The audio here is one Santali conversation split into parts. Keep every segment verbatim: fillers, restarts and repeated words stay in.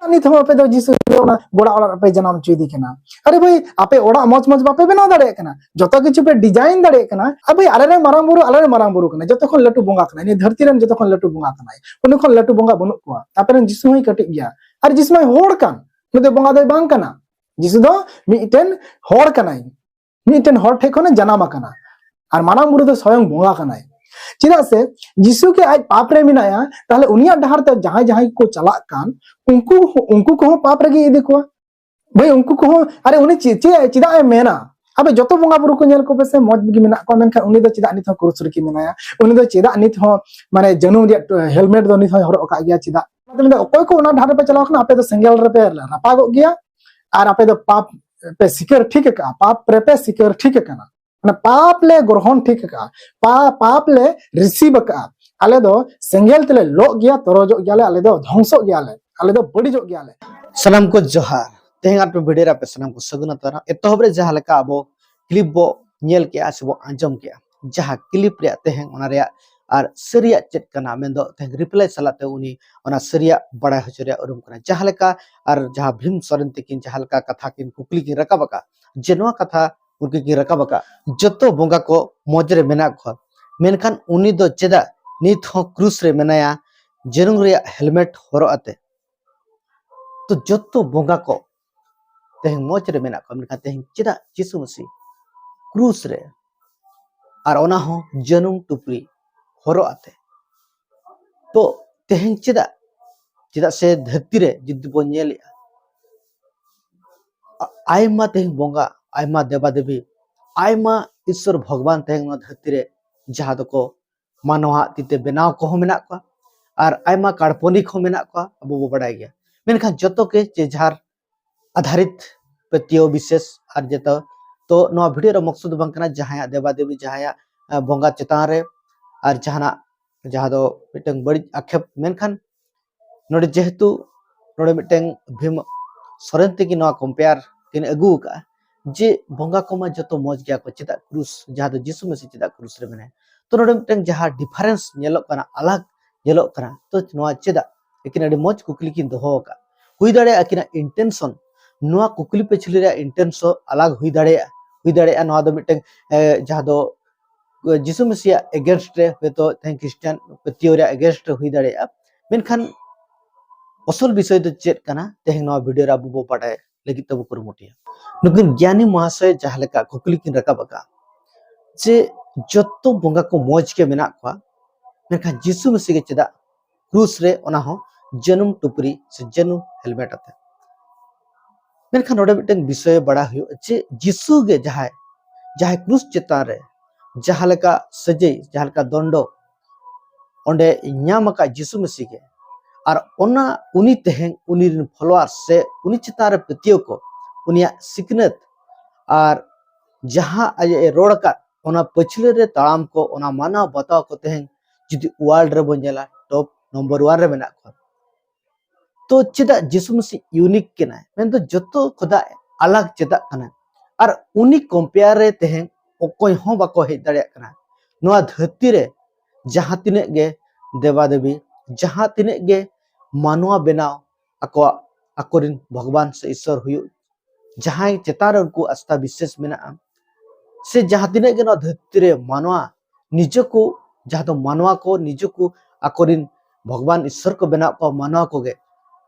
ᱱᱤᱛ ᱦᱚᱸ ᱟᱯᱮ ᱫᱚ ᱡᱤᱥᱩ ᱫᱚ ᱚᱱᱟ ᱜᱚᱲᱟ ᱚᱲᱟᱜ ᱨᱮᱯᱮ ᱡᱟᱱᱟᱢ ᱦᱚᱪᱚᱭᱮᱫᱮ ᱠᱟᱱᱟ᱾ ᱟᱨᱮ ᱵᱷᱟᱹᱭ, ᱟᱯᱮ ᱚᱲᱟᱜ ᱢᱚᱡᱽ ᱢᱚᱡᱽ ᱵᱟᱯᱮ ᱵᱮᱱᱟᱣ ᱫᱟᱲᱮᱭᱟᱜ ᱠᱟᱱᱟ, ᱡᱚᱛᱚ ᱠᱤᱪᱷᱩ ᱯᱮ design ᱫᱟᱲᱮᱭᱟᱜ ᱠᱟᱱᱟ᱾ ᱟᱨ ᱵᱷᱟᱹᱭ, ᱟᱞᱮᱨᱮᱱ ᱢᱟᱨᱟᱝ ᱵᱩᱨᱩ, ᱟᱞᱮᱨᱮᱱ ᱢᱟᱨᱟᱝ ᱵᱩᱨᱩ ᱠᱟᱱᱟᱭ, ᱡᱚᱛᱚ ᱠᱷᱚᱱ ᱞᱟᱹᱴᱩ ᱵᱚᱸᱜᱟ ᱠᱟᱱᱟᱭ, ᱱᱤᱭᱟᱹ ᱫᱷᱟᱹᱨᱛᱤ ᱨᱮᱱ ᱡᱚᱛᱚ ᱠᱷᱚᱱ ᱞᱟᱹᱴᱩ ᱵᱚᱸᱜᱟ ᱠᱟᱱᱟᱭ, ᱩᱱᱤ ᱠᱷᱚᱱ ᱞᱟᱹᱴᱩ ᱵᱚᱸᱜᱟ ᱵᱟᱹᱱᱩᱜ ᱠᱚᱣᱟ᱾ ᱟᱯᱮᱨᱮᱱ ᱡᱤᱥᱩ ᱦᱚᱸᱭ ᱠᱟᱹᱴᱤᱡ ᱜᱮᱭᱟ, ᱟᱨ ᱡᱤᱥᱩ ᱢᱟᱭ ᱦᱚᱲ ᱠᱟᱱ, ᱩᱱᱤ ᱫᱚ ᱵᱚᱸᱜᱟ ᱫᱚᱭ ᱵᱟᱝ ᱠᱟᱱᱟ᱾ ᱡᱤᱥᱩ ᱫᱚ ᱢᱤᱫᱴᱮᱱ ᱦᱚᱲ ᱠᱟᱱᱟᱭ, ᱢᱤᱫᱴᱮᱱ ᱦᱚᱲ ᱴᱷᱮᱱ ᱠᱷᱚᱱᱮ ᱡᱟᱱᱟᱢ ᱟᱠᱟᱱᱟ᱾ ᱟᱨ ᱢᱟᱨᱟᱝ ᱵᱩᱨᱩ ᱫᱚ ᱥᱚᱭᱚᱝ ᱵᱚᱸᱜᱟ ᱠᱟᱱᱟᱭ᱾ ᱪᱮᱫᱟᱜ ᱥᱮ ᱡᱤᱥᱩ ᱜᱮ ᱟᱡ ᱯᱟᱯ ᱨᱮ ᱢᱮᱱᱟᱭᱟ, ᱛᱟᱦᱞᱮ ᱩᱱᱤᱭᱟᱜ ᱰᱟᱦᱟᱨ ᱛᱮ ᱡᱟᱦᱟᱸᱭ ᱡᱟᱦᱟᱸᱭ ᱠᱚ ᱪᱟᱞᱟᱜ ᱠᱟᱱ, ᱩᱱᱠᱩ, ᱩᱱᱠᱩ ᱠᱚᱦᱚᱸ ᱯᱟᱯ ᱨᱮᱜᱮ ᱤᱫᱤ ᱠᱚᱣᱟ᱾ ᱵᱷᱟᱹᱭ, ᱩᱱᱠᱩ ᱠᱚᱦᱚᱸ, ᱟᱨᱮ, ᱩᱱᱤ ᱪᱮᱫ, ᱪᱮᱫ, ᱪᱮᱫᱟᱜ ᱮ ᱢᱮᱱᱟ? ᱟᱵᱮ, ᱡᱚᱛᱚ ᱵᱚᱸᱜᱟ ᱵᱩᱨᱩ ᱠᱚ ᱧᱮᱞ ᱠᱚᱯᱮ ᱥᱮ, ᱢᱚᱡᱽ ᱜᱮ ᱢᱮᱱᱟᱜ ᱠᱚᱣᱟ, ᱢᱮᱱᱠᱷᱟᱱ ᱩᱱᱤ ᱫᱚ ᱪᱮᱫᱟᱜ ᱱᱤᱛ ᱦᱚᱸ ᱠᱨᱩᱥ ᱨᱮᱜᱮ ᱢᱮᱱᱟᱭᱟ? ᱩᱱᱤ ᱫᱚ ᱪᱮᱫᱟᱜ ᱱᱤᱛ ᱦᱚᱸ, ᱢᱟᱱᱮ, ᱡᱟᱹᱱᱩᱢ ᱨᱮᱭᱟᱜ helmet ᱫᱚ ᱱᱤᱛ ᱦᱚᱸᱭ ᱦᱚᱨᱚᱜ ᱟᱠᱟᱫ ᱜᱮᱭᱟ? ᱪᱮᱫᱟᱜ? ᱚᱱᱟ ᱫᱚ ᱢᱮᱱᱫᱟ, ᱚᱠᱚᱭ ᱠᱚ ᱚᱱᱟ ᱰᱟᱦᱟᱨ ᱨᱮᱯᱮ ᱪᱟᱞᱟᱣ ᱠᱟᱱᱟ, ᱟᱯᱮ ᱫᱚ ᱥᱮᱸᱜᱮᱞ ᱨᱮᱯᱮ ᱨᱟᱯᱟᱜᱚᱜ ᱜᱮᱭᱟ, ᱟᱨ ᱟᱯᱮ ᱫᱚ ᱯᱟᱯ ᱯᱮ ᱥᱤᱠᱟᱹᱨ ᱴᱷᱤᱠ ᱟᱠᱟᱜᱼᱟ, ᱯᱟᱯ ᱨᱮᱯᱮ ᱥᱤᱠᱟᱹᱨ ᱴᱷᱤᱠ ᱟᱠᱟᱱᱟ᱾ ᱢᱟᱱᱮ, ᱯᱟᱯ ᱞᱮ ᱜᱨᱚᱦᱚᱱ ᱴᱷᱤᱠ ᱟᱠᱟᱜᱼᱟ, ᱯᱟ-, ᱯᱟᱯ ᱞᱮ receive ᱟᱠᱟᱜᱼᱟ᱾ ᱟᱞᱮ ᱫᱚ ᱥᱮᱸᱜᱮᱞ ᱛᱮᱞᱮ ᱞᱚᱜ ᱜᱮᱭᱟ, ᱛᱚᱨᱚᱡᱚᱜ ᱜᱮᱭᱟᱞᱮ, ᱟᱞᱮ ᱫᱚ ᱫᱷᱚᱝᱥᱚᱜ ᱜᱮᱭᱟᱞᱮ, ᱟᱞᱮ ᱫᱚ ᱵᱟᱹᱲᱤᱡᱚᱜ ᱜᱮᱭᱟᱞᱮ᱾ ᱥᱟᱱᱟᱢ ᱠᱚ ᱡᱚᱦᱟᱨ᱾ ᱛᱮᱦᱮᱧ ᱟᱨ ᱢᱤᱫᱴᱮᱱ video ᱨᱮ ᱟᱯᱮ ᱥᱟᱱᱟᱢ ᱠᱚ ᱥᱟᱹᱜᱩᱱ ᱟᱛᱟᱝ᱾ ᱮᱛᱚᱦᱚᱵ ᱨᱮ ᱡᱟᱦᱟᱸ ᱞᱮᱠᱟ ᱟᱵᱚ clip ᱵᱚ ᱧᱮᱞ ᱠᱮᱜᱼᱟ ᱥᱮ ᱵᱚ ᱟᱸᱡᱚᱢ ᱠᱮᱜᱼᱟ, ᱡᱟᱦᱟᱸ clip ᱨᱮᱭᱟᱜ ᱛᱮᱦᱮᱧ ᱚᱱᱟ ᱨᱮᱭᱟᱜ ᱟᱨ ᱥᱟᱹᱨᱤᱭᱟᱜ ᱪᱮᱫ ᱠᱟᱱᱟ, ᱢᱮᱱᱫᱚ ᱛᱮᱦᱮᱧ reply ᱥᱟᱞᱟᱜ ᱛᱮ ᱩᱱᱤ ᱚᱱᱟ ᱥᱟᱹᱨᱤᱭᱟᱜ ᱵᱟᱲᱟᱭ ᱦᱚᱪᱚ ᱨᱮᱭᱟᱜ ᱩᱨᱩᱢ ᱠᱟᱱᱟ᱾ ᱡᱟᱦᱟᱸ ᱞᱮᱠᱟ ᱟᱨ ᱡᱟᱦᱟᱸ ᱵᱷᱤᱢ ᱥᱚᱨᱮᱱ ᱛᱤᱠᱤᱱ ᱡᱟᱦᱟᱸ ᱞᱮᱠᱟ ᱠᱟᱛᱷᱟ ᱠᱤᱱ ᱠᱩᱠᱞᱤ ᱠᱤᱱ ᱨᱟᱠᱟᱵ ᱟᱠᱟᱫ, ᱡᱮ ᱱᱚᱣᱟ ᱠᱟᱛᱷᱟ ᱩᱱᱠᱤᱱ ᱠᱤᱱ ᱨᱟᱠᱟᱵ ᱟᱠᱟᱫ, ᱡᱚᱛᱚ ᱵᱚᱸᱜᱟ ᱠᱚ ᱢᱚᱡᱽ ᱨᱮ ᱢᱮᱱᱟᱜ ᱠᱚᱣᱟ, ᱢᱮᱱᱠᱷᱟᱱ ᱩᱱᱤ ᱫᱚ ᱪᱮᱫᱟᱜ ᱱᱤᱛ ᱦᱚᱸ ᱠᱨᱩᱥ ᱨᱮ ᱢᱮᱱᱟᱭᱟ, ᱡᱟᱹᱱᱩᱢ ᱨᱮᱭᱟᱜ helmet ᱦᱚᱨᱚᱜ ᱟᱛᱮ? ᱛᱚ ᱡᱚᱛᱚ ᱵᱚᱸᱜᱟ ᱠᱚ ᱛᱮᱦᱮᱧ ᱢᱚᱡᱽ ᱨᱮ ᱢᱮᱱᱟᱜ ᱠᱚᱣᱟ, ᱢᱮᱱᱠᱷᱟᱱ ᱛᱮᱦᱮᱧ ᱪᱮᱫᱟᱜ ᱡᱤᱥᱩ ᱢᱟᱹᱥᱤ ᱠᱨᱩᱥ ᱨᱮ, ᱟᱨ ᱚᱱᱟ ᱦᱚᱸ ᱡᱟᱹᱱᱩᱢ ᱴᱩᱯᱨᱤ ᱦᱚᱨᱚᱜ ᱟᱛᱮ? ᱛᱚ ᱛᱮᱦᱮᱧ ᱪᱮᱫᱟᱜ? ᱪᱮᱫᱟᱜ ᱥᱮ ᱫᱷᱟᱹᱨᱛᱤ ᱨᱮ ᱡᱩᱫᱤ ᱵᱚᱱ ᱧᱮᱞᱮᱜᱼᱟ, ᱟ-, ᱟᱭᱢᱟ ᱛᱮᱦᱮᱧ ᱵᱚᱸᱜᱟ, ᱟᱭᱢᱟ ᱫᱮᱵᱟ ᱫᱮᱵᱤ, ᱟᱭᱢᱟ ᱤᱥᱥᱚᱨ ᱵᱷᱚᱜᱚᱵᱟᱱ ᱛᱮᱦᱮᱧ ᱱᱚᱣᱟ ᱫᱷᱟᱹᱨᱛᱤ ᱨᱮ ᱡᱟᱦᱟᱸ ᱫᱚᱠᱚ ᱢᱟᱱᱣᱟᱜ ᱛᱤᱛᱮ ᱵᱮᱱᱟᱣ ᱠᱚᱦᱚᱸ ᱢᱮᱱᱟᱜ ᱠᱚᱣᱟ, ᱟᱨ ᱟᱭᱢᱟ ᱠᱟᱲᱯᱚᱱᱤᱠ ᱦᱚᱸ ᱢᱮᱱᱟᱜ ᱠᱚᱣᱟ, ᱟᱵᱚ ᱵᱚ ᱵᱟᱲᱟᱭ ᱜᱮᱭᱟ᱾ ᱢᱮᱱᱠᱷᱟᱱ ᱡᱚᱛᱚ ᱜᱮ ᱡᱮ ᱡᱟᱦᱟᱨ ᱟᱫᱷᱟᱨᱤᱛ ᱯᱟᱹᱛᱭᱟᱹᱣ ᱵᱤᱥᱮᱥ ᱟᱨ ᱡᱚᱛᱚ᱾ ᱛᱚ ᱱᱚᱣᱟ video ᱨᱮ ᱢᱚᱠᱥᱚᱫ ᱫᱚ ᱵᱟᱝ ᱠᱟᱱᱟ ᱡᱟᱦᱟᱸᱭᱟᱜ ᱫᱮᱵᱟ ᱫᱮᱵᱤ, ᱡᱟᱦᱟᱸᱭᱟᱜ, ᱟᱸ, ᱵᱚᱸᱜᱟ ᱪᱮᱛᱟᱱ ᱨᱮ ᱟᱨ ᱡᱟᱦᱟᱱᱟᱜ ᱡᱟᱦᱟᱸ ᱫᱚ ᱢᱤᱫᱴᱟᱝ ᱵᱟᱹᱲᱤᱡ ᱟᱠᱷᱮᱯ, ᱢᱮᱱᱠᱷᱟᱱ ᱱᱚᱰᱮ ᱡᱮᱦᱮᱛᱩ ᱱᱚᱰᱮ ᱢᱤᱫᱴᱟᱝ ᱵᱷᱤᱢ ᱥᱚᱨᱮᱱ ᱛᱤᱠᱤᱱ ᱱᱚᱣᱟ compare ᱠᱤᱱ ᱟᱹᱜᱩ ᱟᱠᱟᱫᱼᱟ ᱡᱮ ᱵᱚᱸᱜᱟ ᱠᱚᱢᱟ ᱡᱚᱛᱚ ᱢᱚᱡᱽ ᱜᱮᱭᱟ ᱠᱚ, ᱪᱮᱫᱟᱜ ᱠᱨᱩᱥ, ᱡᱟᱦᱟᱸ ᱫᱚ ᱡᱤᱥᱩ ᱢᱟᱹᱥᱤ ᱪᱮᱫᱟᱜ ᱠᱨᱩᱥ ᱨᱮ ᱢᱮᱱᱟᱭᱟ? ᱛᱚ ᱱᱚᱰᱮ ᱢᱤᱫᱴᱟᱝ ᱡᱟᱦᱟᱸ difference ᱧᱮᱞᱚᱜ ᱠᱟᱱᱟ, ᱟᱞᱟᱜᱽ ᱧᱮᱞᱚᱜ ᱠᱟᱱᱟ, ᱛᱚ ᱱᱚᱣᱟ ᱪᱮᱫᱟᱜ? ᱞᱮᱠᱤᱱ ᱟᱹᱰᱤ ᱢᱚᱡᱽ ᱠᱩᱠᱞᱤ ᱠᱤᱱ ᱫᱚᱦᱚ ᱟᱠᱟᱫᱼᱟ᱾ ᱦᱩᱭ ᱫᱟᱲᱮᱭᱟᱜᱼᱟ ᱟᱹᱠᱤᱱᱟᱜ intention, ᱱᱚᱣᱟ ᱠᱩᱠᱞᱤ ᱯᱟᱹᱪᱷᱞᱟᱹ ᱨᱮᱭᱟᱜ intention ᱟᱞᱟᱜᱽ ᱦᱩᱭ ᱫᱟᱲᱮᱭᱟᱜᱼᱟ᱾ ᱦᱩᱭ ᱫᱟᱲᱮᱭᱟᱜᱼᱟ ᱱᱚᱣᱟ ᱫᱚ ᱢᱤᱫᱴᱟᱝ, ᱮ, ᱡᱟᱦᱟᱸ ᱫᱚ ᱡᱤᱥᱩ ᱢᱮᱥᱤᱭᱟᱜ against ᱨᱮ ᱦᱚᱭᱛᱳ ᱛᱮᱦᱮᱧ ᱠᱷᱨᱤᱥᱴᱟᱱ ᱯᱟᱹᱛᱭᱟᱹᱣ ᱨᱮᱭᱟᱜ against ᱨᱮ ᱦᱩᱭ ᱫᱟᱲᱮᱭᱟᱜᱼᱟ᱾ ᱢᱮᱱᱠᱷᱟᱱ ᱟᱥᱚᱞ ᱵᱤᱥᱚᱭ ᱫᱚ ᱪᱮᱫ ᱠᱟᱱᱟ, ᱛᱮᱦᱮᱧ ᱱᱚᱣᱟ video ᱨᱮ ᱟᱵᱚ ᱵᱚ ᱵᱟᱰᱟᱭ ᱞᱟᱹᱜᱤᱫ ᱛᱮᱵᱚ ᱠᱩᱨᱩᱢᱩᱴᱩᱭᱟ᱾ ᱱᱩᱠᱤᱱ ᱜᱮᱭᱟᱱᱤ ᱢᱚᱦᱟᱥᱚᱭ ᱡᱟᱦᱟᱸ ᱞᱮᱠᱟ ᱠᱩᱠᱞᱤ ᱠᱤᱱ ᱨᱟᱠᱟᱵ ᱟᱠᱟᱫᱼᱟ, ᱡᱮ ᱡᱚᱛᱚ ᱵᱚᱸᱜᱟ ᱠᱚ ᱢᱚᱡᱽ ᱜᱮ ᱢᱮᱱᱟᱜ ᱠᱚᱣᱟ, ᱢᱮᱱᱠᱷᱟᱱ ᱡᱤᱥᱩ ᱢᱮᱥᱤ ᱜᱮ ᱪᱮᱫᱟᱜ ᱠᱨᱩᱥ ᱨᱮ, ᱚᱱᱟ ᱦᱚᱸ ᱡᱟᱹᱱᱩᱢ ᱴᱩᱯᱨᱤ ᱥᱮ ᱡᱟᱹᱱᱩᱢ helmet ᱟᱛᱮ? ᱢᱮᱱᱠᱷᱟᱱ ᱱᱚᱰᱮ ᱢᱤᱫᱴᱟᱝ ᱵᱤᱥᱚᱭ ᱵᱟᱲᱟᱭ ᱦᱩᱭᱩᱜᱼᱟ ᱡᱮ ᱡᱤᱥᱩ ᱜᱮ ᱡᱟᱦᱟᱸᱭ, ᱡᱟᱦᱟᱸᱭ ᱠᱨᱩᱥ ᱪᱮᱛᱟᱱ ᱨᱮ ᱡᱟᱦᱟᱸ ᱞᱮᱠᱟ ᱥᱟᱹᱡᱟᱹᱭ, ᱡᱟᱦᱟᱸ ᱞᱮᱠᱟ ᱫᱚᱱᱰᱚ ᱚᱸᱰᱮ ᱧᱟᱢ ᱟᱠᱟᱫ ᱡᱤᱥᱩ ᱢᱮᱥᱤ ᱜᱮ, ᱟᱨ ᱚᱱᱟ ᱩᱱᱤ ᱛᱮᱦᱮᱧ ᱩᱱᱤ ᱨᱮᱱ followers ᱥᱮ ᱩᱱᱤ ᱪᱮᱛᱟᱱ ᱨᱮ ᱯᱟᱹᱛᱭᱟᱹᱣ ᱠᱚ, ᱩᱱᱤᱭᱟᱜ ᱥᱤᱠᱷᱱᱟᱹᱛ ᱟᱨ ᱡᱟᱦᱟᱸ ᱟᱡ ᱮ ᱨᱚᱲ ᱟᱠᱟᱫ, ᱚᱱᱟ ᱯᱟᱹᱪᱷᱞᱟᱹ ᱨᱮ ᱛᱟᱲᱟᱢ ᱠᱚ, ᱚᱱᱟ ᱢᱟᱱᱟᱣ ᱵᱟᱛᱟᱣ ᱠᱚ ᱛᱮᱦᱮᱧ ᱡᱩᱫᱤ world ᱨᱮᱵᱚᱱ ᱧᱮᱞᱟ, top number one ᱨᱮ ᱢᱮᱱᱟᱜ ᱠᱚᱣᱟ᱾ ᱛᱚ ᱪᱮᱫᱟᱜ ᱡᱤᱥᱩ ᱢᱟᱹᱥᱤ unique ᱠᱟᱱᱟᱭ? ᱢᱮᱱᱫᱚ ᱡᱚᱛᱚ ᱠᱷᱚᱫᱟ ᱟᱞᱟᱜᱽ ᱪᱮᱫᱟᱜ ᱠᱟᱱᱟᱭ? ᱟᱨ ᱩᱱᱤ compare ᱨᱮ ᱛᱮᱦᱮᱧ ᱚᱠᱚᱭ ᱦᱚᱸ ᱵᱟᱠᱚ ᱦᱮᱡ ᱫᱟᱲᱮᱭᱟᱜ ᱠᱟᱱᱟ᱾ ᱱᱚᱣᱟ ᱫᱷᱟᱹᱨᱛᱤ ᱨᱮ ᱡᱟᱦᱟᱸ ᱛᱤᱱᱟᱹᱜ ᱜᱮ ᱫᱮᱵᱟ ᱫᱮᱵᱤ, ᱡᱟᱦᱟᱸ ᱛᱤᱱᱟᱹᱜ ᱜᱮ ᱢᱟᱱᱣᱟ ᱵᱮᱱᱟᱣ ᱟᱠᱚᱣᱟᱜ, ᱟᱠᱚᱨᱮᱱ ᱵᱷᱚᱜᱚᱵᱟᱱ ᱥᱮ ᱤᱥᱥᱚᱨ ᱦᱩᱭᱩᱜ, ᱡᱟᱦᱟᱸᱭ ᱪᱮᱛᱟᱱ ᱨᱮ ᱩᱱᱠᱩ ᱟᱥᱛᱷᱟ ᱵᱤᱥᱥᱟᱹᱥ ᱢᱮᱱᱟᱜᱼᱟ, ᱥᱮ ᱡᱟᱦᱟᱸ ᱛᱤᱱᱟᱹᱜ ᱜᱮ ᱱᱚᱣᱟ ᱫᱷᱟᱹᱨᱛᱤ ᱨᱮ ᱢᱟᱱᱣᱟ ᱱᱤᱡᱮ ᱠᱚ, ᱡᱟᱦᱟᱸ ᱫᱚ ᱢᱟᱱᱣᱟ ᱠᱚ ᱱᱤᱡᱮ ᱠᱚ ᱟᱠᱚᱨᱮᱱ ᱵᱷᱚᱜᱚᱵᱟᱱ ᱤᱥᱥᱚᱨ ᱠᱚ ᱵᱮᱱᱟᱣ ᱠᱚᱣᱟ ᱢᱟᱱᱣᱟ ᱠᱚᱜᱮ,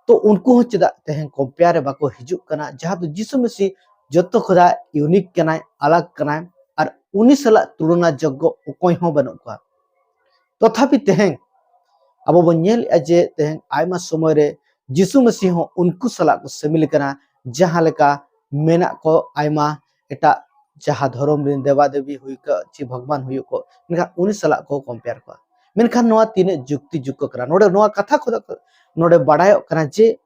ᱛᱚ ᱩᱱᱠᱩ ᱦᱚᱸ ᱪᱮᱫᱟᱜ ᱛᱮᱦᱮᱧ compare ᱨᱮ ᱵᱟᱠᱚ ᱦᱤᱡᱩᱜ ᱠᱟᱱᱟ? ᱡᱟᱦᱟᱸ ᱫᱚ ᱡᱤᱥᱩ ᱢᱮᱥᱤ ᱡᱚᱛᱚ ᱠᱷᱚᱫᱟ unique ᱠᱟᱱᱟᱭ, ᱟᱞᱟᱜᱽ ᱠᱟᱱᱟᱭ, ᱟᱨ ᱩᱱᱤ ᱥᱟᱞᱟᱜ ᱛᱩᱞᱚᱱᱟ ᱡᱳᱜᱽᱜᱚ ᱚᱠᱚᱭ ᱦᱚᱸ ᱵᱟᱹᱱᱩᱜ ᱠᱚᱣᱟ᱾ ᱛᱚᱛᱷᱟᱯᱤ ᱛᱮᱦᱮᱧ ᱟᱵᱚ ᱵᱚᱱ ᱧᱮᱞᱮᱫᱼᱟ ᱡᱮ ᱛᱮᱦᱮᱧ ᱟᱭᱢᱟ ᱥᱚᱢᱚᱭ ᱨᱮ ᱡᱤᱥᱩ ᱢᱮᱥᱤ ᱦᱚᱸ ᱩᱱᱠᱩ ᱥᱟᱞᱟᱜ ᱠᱚ ᱥᱟᱹᱢᱤᱞ ᱠᱟᱱᱟ, ᱡᱟᱦᱟᱸ ᱞᱮᱠᱟ ᱢᱮᱱᱟᱜ ᱠᱚ ᱟᱭᱢᱟ ᱮᱴᱟᱜ ᱡᱟᱦᱟᱸ ᱫᱷᱚᱨᱚᱢ ᱨᱮᱱ ᱫᱮᱵᱟ ᱫᱮᱵᱤ ᱦᱩᱭ ᱠᱚᱜ ᱪᱮ ᱵᱷᱚᱜᱚᱵᱟᱱ ᱦᱩᱭᱩᱜ ᱠᱚᱜ, ᱢᱮᱱᱠᱷᱟᱱ ᱩᱱᱤ ᱥᱟᱞᱟᱜ ᱠᱚ compare ᱠᱚᱣᱟ᱾ ᱢᱮᱱᱠᱷᱟᱱ ᱱᱚᱣᱟ ᱛᱤᱱᱟᱹᱜ ᱡᱩᱠᱛᱤ ᱡᱩᱠᱛᱚ ᱠᱟᱱᱟ? ᱱᱚᱰᱮ ᱱᱚᱣᱟ ᱠᱟᱛᱷᱟ ᱠᱷᱚᱱ ᱱᱚᱰᱮ ᱵᱟᱲᱟᱭᱚᱜ ᱠᱟᱱᱟ ᱡᱮ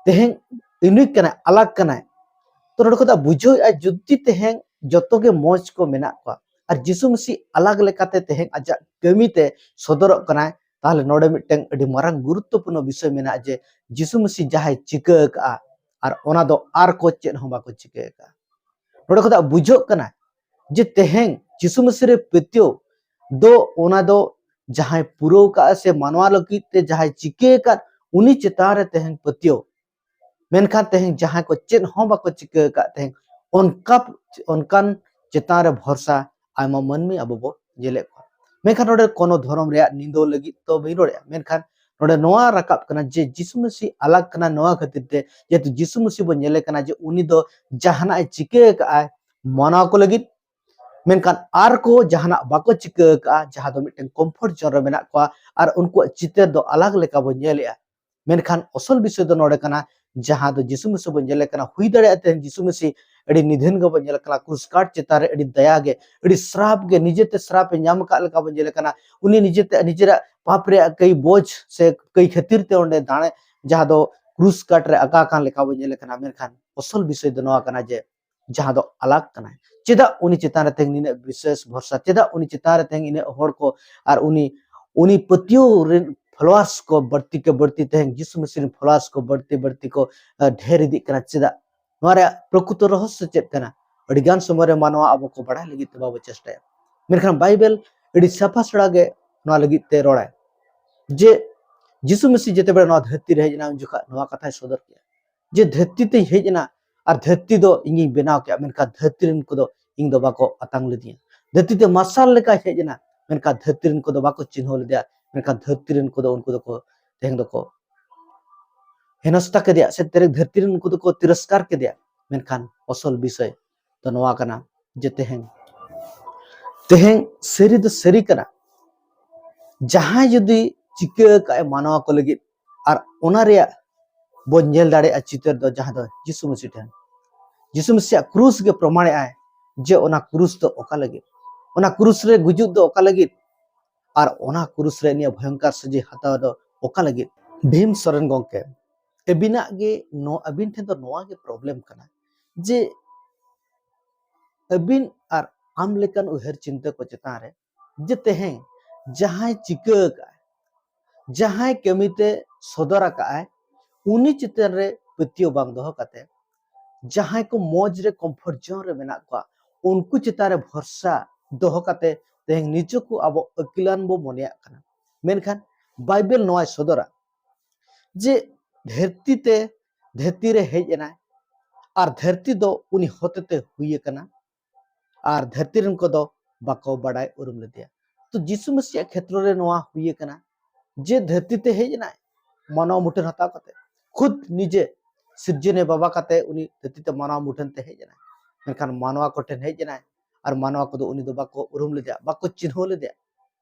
ᱛᱮᱦᱮᱧ unique ᱠᱟᱱᱟᱭ, ᱟᱞᱟᱜᱽ ᱠᱟᱱᱟᱭ᱾ ᱛᱚ ᱱᱚᱰᱮ ᱠᱷᱚᱱ ᱫᱚ ᱵᱩᱡᱷᱟᱹᱣᱮᱫᱼᱟ, ᱡᱩᱫᱤ ᱛᱮᱦᱮᱧ ᱡᱚᱛᱚ ᱜᱮ ᱢᱚᱡᱽ ᱠᱚ ᱢᱮᱱᱟᱜ ᱠᱚᱣᱟ ᱟᱨ ᱡᱤᱥᱩ ᱢᱟᱹᱥᱤ ᱟᱞᱟᱜᱽ ᱞᱮᱠᱟᱛᱮ ᱛᱮᱦᱮᱧ ᱟᱡᱟᱜ ᱠᱟᱹᱢᱤ ᱛᱮ ᱥᱚᱫᱚᱨᱚᱜ ᱠᱟᱱᱟᱭ, ᱛᱟᱦᱚᱞᱮ ᱱᱚᱰᱮ ᱢᱤᱫᱴᱟᱝ ᱟᱹᱰᱤ ᱢᱟᱨᱟᱝ ᱜᱩᱨᱩᱛᱛᱚᱯᱩᱨᱱᱚ ᱵᱤᱥᱚᱭ ᱢᱮᱱᱟᱜᱼᱟ ᱡᱮ ᱡᱤᱥᱩ ᱢᱟᱹᱥᱤ ᱡᱟᱦᱟᱸᱭ ᱪᱤᱠᱟᱹ ᱟᱠᱟᱫᱼᱟ ᱟᱨ ᱚᱱᱟ ᱫᱚ ᱟᱨ ᱠᱚ ᱪᱮᱫ ᱦᱚᱸ ᱵᱟᱠᱚ ᱪᱤᱠᱟᱹ ᱟᱠᱟᱫᱼᱟ᱾ ᱱᱚᱰᱮ ᱠᱷᱚᱱ ᱫᱚ ᱵᱩᱡᱷᱟᱹᱜ ᱠᱟᱱᱟ ᱡᱮ ᱛᱮᱦᱮᱧ ᱡᱤᱥᱩ ᱢᱟᱹᱥᱤ ᱨᱮ ᱯᱟᱹᱛᱭᱟᱹᱣ ᱫᱚ ᱚᱱᱟ ᱫᱚ ᱡᱟᱦᱟᱸᱭ ᱯᱩᱨᱟᱹᱣ ᱠᱟᱜᱼᱟ ᱥᱮ ᱢᱟᱱᱣᱟ ᱞᱟᱹᱜᱤᱫ ᱛᱮ ᱡᱟᱦᱟᱸᱭ ᱪᱤᱠᱟᱹ ᱟᱠᱟᱫ, ᱩᱱᱤ ᱪᱮᱛᱟᱱ ᱨᱮ ᱛᱮᱦᱮᱧ ᱯᱟᱹᱛᱭᱟᱹᱣ ᱢᱮᱱᱠᱷᱟᱱ ᱛᱮᱦᱮᱧ ᱡᱟᱦᱟᱸᱭ ᱠᱚ ᱪᱮᱫ ᱦᱚᱸ ᱵᱟᱠᱚ ᱪᱤᱠᱟᱹ ᱟᱠᱟᱫ, ᱛᱮᱦᱮᱧ ᱚᱱᱠᱟ, ᱚᱱᱠᱟᱱ ᱪᱮᱛᱟᱱ ᱨᱮ ᱵᱷᱚᱨᱥᱟ ᱟᱭᱢᱟ ᱢᱟᱹᱱᱢᱤ ᱟᱵᱚ ᱵᱚ ᱧᱮᱞᱮᱫ ᱠᱚᱣᱟ᱾ ᱢᱮᱱᱠᱷᱟᱱ ᱱᱚᱰᱮ ᱠᱳᱱᱳ ᱫᱷᱚᱨᱚᱢ ᱨᱮᱭᱟᱜ ᱱᱤᱸᱫᱟᱹ ᱞᱟᱹᱜᱤᱫ ᱫᱚ ᱵᱟᱹᱧ ᱨᱚᱲᱮᱫᱼᱟ, ᱢᱮᱱᱠᱷᱟᱱ ᱱᱚᱰᱮ ᱱᱚᱣᱟ ᱨᱟᱠᱟᱵ ᱠᱟᱱᱟ ᱡᱮ ᱡᱤᱥᱩ ᱢᱟᱹᱥᱤ ᱟᱞᱟᱜᱽ ᱠᱟᱱᱟ ᱱᱚᱣᱟ ᱠᱷᱟᱹᱛᱤᱨ ᱛᱮ, ᱡᱮᱦᱮᱛᱩ ᱡᱤᱥᱩ ᱢᱟᱹᱥᱤ ᱵᱚᱱ ᱧᱮᱞᱮ ᱠᱟᱱᱟ ᱡᱮ ᱩᱱᱤ ᱫᱚ ᱡᱟᱦᱟᱱᱟᱜ ᱮ ᱪᱤᱠᱟᱹ ᱟᱠᱟᱫᱼᱟᱭ ᱢᱟᱱᱟᱣ ᱠᱚ ᱞᱟᱹᱜᱤᱫ, ᱢᱮᱱᱠᱷᱟᱱ ᱟᱨ ᱠᱚ ᱡᱟᱦᱟᱱᱟᱜ ᱵᱟᱠᱚ ᱪᱤᱠᱟᱹ ᱟᱠᱟᱫᱼᱟ, ᱡᱟᱦᱟᱸ ᱫᱚ ᱢᱤᱫᱴᱮᱱ comfort zone ᱨᱮ ᱢᱮᱱᱟᱜ ᱠᱚᱣᱟ ᱟᱨ ᱩᱱᱠᱩᱣᱟᱜ ᱪᱤᱛᱟᱹᱨ ᱫᱚ ᱟᱞᱟᱜᱽ ᱞᱮᱠᱟ ᱵᱚᱱ ᱧᱮᱞᱮᱫᱼᱟ᱾ ᱢᱮᱱᱠᱷᱟᱱ ᱚᱥᱚᱞ ᱵᱤᱥᱚᱭ ᱫᱚ ᱱᱚᱰᱮ ᱠᱟᱱᱟ, ᱡᱟᱦᱟᱸ ᱫᱚ ᱡᱤᱥᱩ ᱢᱟᱹᱥᱤ ᱵᱚᱱ ᱧᱮᱞᱮ ᱠᱟᱱᱟ, ᱦᱩᱭ ᱫᱟᱲᱮᱭᱟᱜᱼᱟ ᱛᱮᱦᱮᱧ ᱡᱤᱥᱩ ᱢᱟᱹᱥᱤ ᱟᱹᱰᱤ ᱱᱤᱫᱷᱟᱹᱱ ᱜᱮᱵᱚᱱ ᱧᱮᱞᱮ ᱠᱟᱱᱟ, ᱠᱨᱩᱥ ᱠᱟᱴ ᱪᱮᱛᱟᱱ ᱨᱮ ᱟᱹᱰᱤ ᱫᱟᱭᱟ ᱜᱮ, ᱟᱹᱰᱤ ᱥᱨᱟᱯ ᱜᱮ, ᱱᱤᱡᱮᱛᱮ ᱥᱨᱟᱯ ᱮ ᱧᱟᱢ ᱟᱠᱟᱫ ᱞᱮᱠᱟ ᱵᱚᱱ ᱧᱮᱞᱮ ᱠᱟᱱᱟ᱾ ᱩᱱᱤ ᱱᱤᱡᱮᱛᱮ ᱱᱤᱡᱮᱨᱟᱜ ᱯᱟᱯ ᱨᱮᱭᱟᱜ ᱠᱟᱹᱭ ᱵᱳᱡᱽ ᱥᱮ ᱠᱟᱹᱭ ᱠᱷᱟᱹᱛᱤᱨ ᱛᱮ ᱚᱸᱰᱮ ᱫᱟᱲᱮ, ᱡᱟᱦᱟᱸ ᱫᱚ ᱠᱨᱩᱥ ᱠᱟᱴ ᱨᱮ ᱟᱠᱟ ᱟᱠᱟᱱ ᱞᱮᱠᱟ ᱵᱚᱱ ᱧᱮᱞᱮ ᱠᱟᱱᱟ᱾ ᱢᱮᱱᱠᱷᱟᱱ ᱚᱥᱚᱞ ᱵᱤᱥᱚᱭ ᱫᱚ ᱱᱚᱣᱟ ᱠᱟᱱᱟ ᱡᱮ ᱡᱟᱦᱟᱸ ᱫᱚ ᱟᱞᱟᱜᱽ ᱠᱟᱱᱟᱭ᱾ ᱪᱮᱫᱟᱜ ᱩᱱᱤ ᱪᱮᱛᱟᱱ ᱨᱮ ᱛᱮᱦᱮᱧ ᱱᱤᱱᱟᱹᱜ ᱵᱤᱥᱮᱥ ᱵᱷᱚᱨᱥᱟ? ᱪᱮᱫᱟᱜ ᱩᱱᱤ ᱪᱮᱛᱟᱱ ᱨᱮ ᱛᱮᱦᱮᱧ ᱤᱱᱟᱹᱜ ᱦᱚᱲ ᱠᱚ ᱟᱨ ᱩᱱᱤ, ᱩᱱᱤ ᱯᱟᱹᱛᱭᱟᱹᱣ ᱨᱮᱱ followers ᱠᱚ ᱵᱟᱹᱲᱛᱤ ᱠᱮ ᱵᱟᱹᱲᱛᱤ ᱛᱮᱦᱮᱧ ᱡᱤᱥᱩ ᱢᱟᱹᱥᱤ ᱨᱮᱱ followers ᱠᱚ ᱵᱟᱹᱲᱛᱤ ᱵᱟᱹᱲᱛᱤ ᱠᱚ, ᱟᱸ, ᱰᱷᱮᱨ ᱤᱫᱤᱜ ᱠᱟᱱᱟ? ᱪᱮᱫᱟᱜ? ᱱᱚᱣᱟ ᱨᱮᱭᱟᱜ ᱯᱨᱚᱠᱨᱤᱛᱚ ᱨᱚᱦᱚᱥᱭᱚ ᱪᱮᱫ ᱠᱟᱱᱟ? ᱟᱹᱰᱤ ᱜᱟᱱ ᱥᱚᱢᱚᱭ ᱨᱮ ᱢᱟᱱᱣᱟ ᱟᱵᱚ ᱠᱚ ᱵᱟᱲᱟᱭ ᱞᱟᱹᱜᱤᱫ ᱛᱮ ᱵᱟᱵᱚ ᱪᱮᱥᱴᱟᱭᱟ, ᱢᱮᱱᱠᱷᱟᱱ ᱵᱟᱭᱵᱮᱞ ᱟᱹᱰᱤ ᱥᱟᱯᱷᱟ ᱥᱟᱲᱟ ᱜᱮ ᱱᱚᱣᱟ ᱞᱟᱹᱜᱤᱫ ᱛᱮ ᱨᱚᱲᱟᱭ ᱡᱮ ᱡᱤᱥᱩ ᱢᱟᱹᱥᱤ ᱡᱮᱛᱮ ᱵᱮᱲᱟ ᱱᱚᱣᱟ ᱫᱷᱟᱹᱨᱛᱤ ᱨᱮ ᱦᱮᱡ ᱮᱱᱟ, ᱩᱱ ᱡᱚᱠᱷᱟᱜ ᱱᱚᱣᱟ ᱠᱟᱛᱷᱟᱭ ᱥᱚᱫᱚᱨ ᱠᱮᱫᱟ ᱡᱮ ᱫᱷᱟᱹᱨᱛᱤ ᱛᱮᱧ ᱦᱮᱡ ᱮᱱᱟ ᱟᱨ ᱫᱷᱟᱹᱨᱛᱤ ᱫᱚ ᱤᱧᱤᱧ ᱵᱮᱱᱟᱣ ᱠᱮᱫᱼᱟ, ᱢᱮᱱᱠᱷᱟᱱ ᱫᱷᱟᱹᱨᱛᱤ ᱨᱮᱱ ᱠᱚᱫᱚ ᱤᱧ ᱫᱚ ᱵᱟᱠᱚ ᱟᱛᱟᱝ ᱞᱮᱫᱤᱧᱟ᱾ ᱫᱷᱟᱹᱨᱛᱤ ᱛᱮ ᱢᱟᱨᱥᱟᱞ ᱞᱮᱠᱟᱭ ᱦᱮᱡ ᱮᱱᱟ, ᱢᱮᱱᱠᱷᱟᱱ ᱫᱷᱟᱹᱨᱛᱤ ᱨᱮᱱ ᱠᱚᱫᱚ ᱵᱟᱠᱚ ᱪᱤᱱᱦᱟᱹᱣ ᱞᱮᱫᱮᱭᱟ, ᱢᱮᱱᱠᱷᱟᱱ ᱫᱷᱟᱹᱨᱛᱤ ᱨᱮᱱ ᱠᱚᱫᱚ ᱩᱱᱠᱩ ᱫᱚᱠᱚ ᱛᱮᱦᱮᱧ ᱫᱚᱠᱚ ᱦᱮᱱᱚᱥᱛᱟ ᱠᱮᱫᱮᱭᱟ, ᱥᱮ ᱛᱮᱨᱮ ᱫᱷᱟᱹᱨᱛᱤ ᱨᱮᱱ ᱩᱱᱠᱩ ᱫᱚᱠᱚ ᱛᱤᱨᱚᱥᱠᱟᱨ ᱠᱮᱫᱮᱭᱟ᱾ ᱢᱮᱱᱠᱷᱟᱱ ᱚᱥᱚᱞ ᱵᱤᱥᱚᱭ ᱫᱚ ᱱᱚᱣᱟ ᱠᱟᱱᱟ ᱡᱮ ᱛᱮᱦᱮᱧ, ᱛᱮᱦᱮᱧ ᱥᱟᱹᱨᱤ ᱫᱚ ᱥᱟᱹᱨᱤ ᱠᱟᱱᱟ, ᱡᱟᱦᱟᱸᱭ ᱡᱩᱫᱤ ᱪᱤᱠᱟᱹ ᱟᱠᱟᱫ ᱮ ᱢᱟᱱᱣᱟ ᱠᱚ ᱞᱟᱹᱜᱤᱫ ᱟᱨ ᱚᱱᱟ ᱨᱮᱭᱟᱜ ᱵᱚᱱ ᱧᱮᱞ ᱫᱟᱲᱮᱭᱟᱜᱼᱟ ᱪᱤᱛᱟᱹᱨ ᱫᱚ ᱡᱟᱦᱟᱸ ᱫᱚ ᱡᱤᱥᱩ ᱢᱟᱹᱥᱤ ᱴᱷᱮᱱ, ᱡᱤᱥᱩ ᱢᱟᱹᱥᱤᱭᱟᱜ ᱠᱨᱩᱥ ᱜᱮ ᱯᱨᱚᱢᱟᱬᱮᱜᱼᱟᱭ ᱡᱮ ᱚᱱᱟ ᱠᱨᱩᱥ ᱫᱚ ᱚᱠᱟ ᱞᱟᱹᱜᱤᱫ, ᱚᱱᱟ ᱠᱨᱩᱥ ᱨᱮ ᱜᱩᱡᱩᱜ ᱫᱚ ᱚᱠᱟ ᱞᱟᱹᱜᱤᱫ, ᱟᱨ ᱚᱱᱟ ᱠᱨᱩᱥ ᱨᱮ ᱱᱤᱭᱟᱹ ᱵᱷᱚᱭᱚᱝᱠᱟᱨ ᱥᱟᱹᱡᱟᱹᱭ ᱦᱟᱛᱟᱣ ᱫᱚ ᱚᱠᱟ ᱞᱟᱹᱜᱤᱫ? ᱵᱷᱤᱢ ᱥᱚᱨᱮᱱ ᱜᱚᱢᱠᱮ, ᱟᱹᱵᱤᱱᱟᱜ ᱜᱮ ᱱᱚ-, ᱟᱹᱵᱤᱱ ᱴᱷᱮᱱ ᱫᱚ ᱱᱚᱣᱟ ᱜᱮ problem ᱠᱟᱱᱟ ᱡᱮ ᱟᱹᱵᱤᱱ ᱟᱨ ᱟᱢ ᱞᱮᱠᱟᱱ ᱩᱭᱦᱟᱹᱨ ᱪᱤᱱᱛᱟᱹ ᱠᱚ ᱪᱮᱛᱟᱱ ᱨᱮ ᱡᱮ ᱛᱮᱦᱮᱧ ᱡᱟᱦᱟᱸᱭ ᱪᱤᱠᱟᱹ ᱟᱠᱟᱫᱼᱟᱭ, ᱡᱟᱦᱟᱸᱭ ᱠᱟᱹᱢᱤ ᱛᱮ ᱥᱚᱫᱚᱨ ᱟᱠᱟᱫᱼᱟᱭ, ᱩᱱᱤ ᱪᱮᱛᱟᱱ ᱨᱮ ᱯᱟᱹᱛᱭᱟᱹᱣ ᱵᱟᱝ ᱫᱚᱦᱚ ᱠᱟᱛᱮ ᱡᱟᱦᱟᱸᱭ ᱠᱚ ᱢᱚᱡᱽ ᱨᱮ comfort zone ᱨᱮ ᱢᱮᱱᱟᱜ ᱠᱚᱣᱟ, ᱩᱱᱠᱩ ᱪᱮᱛᱟᱱ ᱨᱮ ᱵᱷᱚᱨᱥᱟ ᱫᱚᱦᱚ ᱠᱟᱛᱮ ᱛᱮᱦᱮᱧ ᱱᱤᱡᱮ ᱠᱚ ᱟᱵᱚ ᱟᱹᱠᱤᱞᱟᱱ ᱵᱚ ᱢᱚᱱᱮᱭᱟᱜ ᱠᱟᱱᱟ᱾ ᱢᱮᱱᱠᱷᱟᱱ ᱵᱟᱭᱵᱮᱞ ᱱᱚᱣᱟᱭ ᱥᱚᱫᱚᱨᱟ ᱡᱮ ᱫᱷᱟᱹᱨᱛᱤ ᱛᱮ ᱫᱷᱟᱹᱨᱛᱤ ᱨᱮ ᱦᱮᱡ ᱮᱱᱟᱭ, ᱟᱨ ᱫᱷᱟᱹᱨᱛᱤ ᱫᱚ ᱩᱱᱤ ᱦᱚᱛᱮᱛᱮ ᱦᱩᱭ ᱟᱠᱟᱱᱟ, ᱟᱨ ᱫᱷᱟᱹᱨᱛᱤ ᱨᱮᱱ ᱠᱚᱫᱚ ᱵᱟᱠᱚ ᱵᱟᱰᱟᱭ ᱩᱨᱩᱢ ᱞᱮᱫᱮᱭᱟ᱾ ᱛᱚ ᱡᱤᱥᱩ ᱢᱟᱹᱥᱤᱭᱟᱜ ᱠᱷᱮᱛᱨᱚ ᱨᱮ ᱱᱚᱣᱟ ᱦᱩᱭ ᱟᱠᱟᱱᱟ ᱡᱮ ᱫᱷᱟᱹᱨᱛᱤ ᱛᱮ ᱦᱮᱡ ᱮᱱᱟᱭ ᱢᱟᱱᱣᱟ ᱢᱩᱴᱷᱟᱹᱱ ᱦᱟᱛᱟᱣ ᱠᱟᱛᱮ, ᱠᱷᱩᱫ ᱱᱤᱡᱮ ᱥᱤᱨᱡᱚᱱᱤᱭᱟᱹ ᱵᱟᱵᱟ ᱠᱟᱛᱮ ᱩᱱᱤ ᱫᱷᱟᱹᱨᱛᱤ ᱛᱮ ᱢᱟᱱᱣᱟ ᱢᱩᱴᱷᱟᱹᱱ ᱛᱮ ᱦᱮᱡ ᱮᱱᱟᱭ᱾ ᱢᱮᱱᱠᱷᱟᱱ ᱢᱟᱱᱣᱟ ᱠᱚᱴᱷᱮᱱ ᱦᱮᱡ ᱮᱱᱟᱭ, ᱟᱨ ᱢᱟᱱᱣᱟ ᱠᱚᱫᱚ ᱩᱱᱤ ᱫᱚ ᱵᱟᱠᱚ ᱩᱨᱩᱢ ᱞᱮᱫᱮᱭᱟ, ᱵᱟᱠᱚ ᱪᱤᱱᱦᱟᱹᱣ ᱞᱮᱫᱮᱭᱟ᱾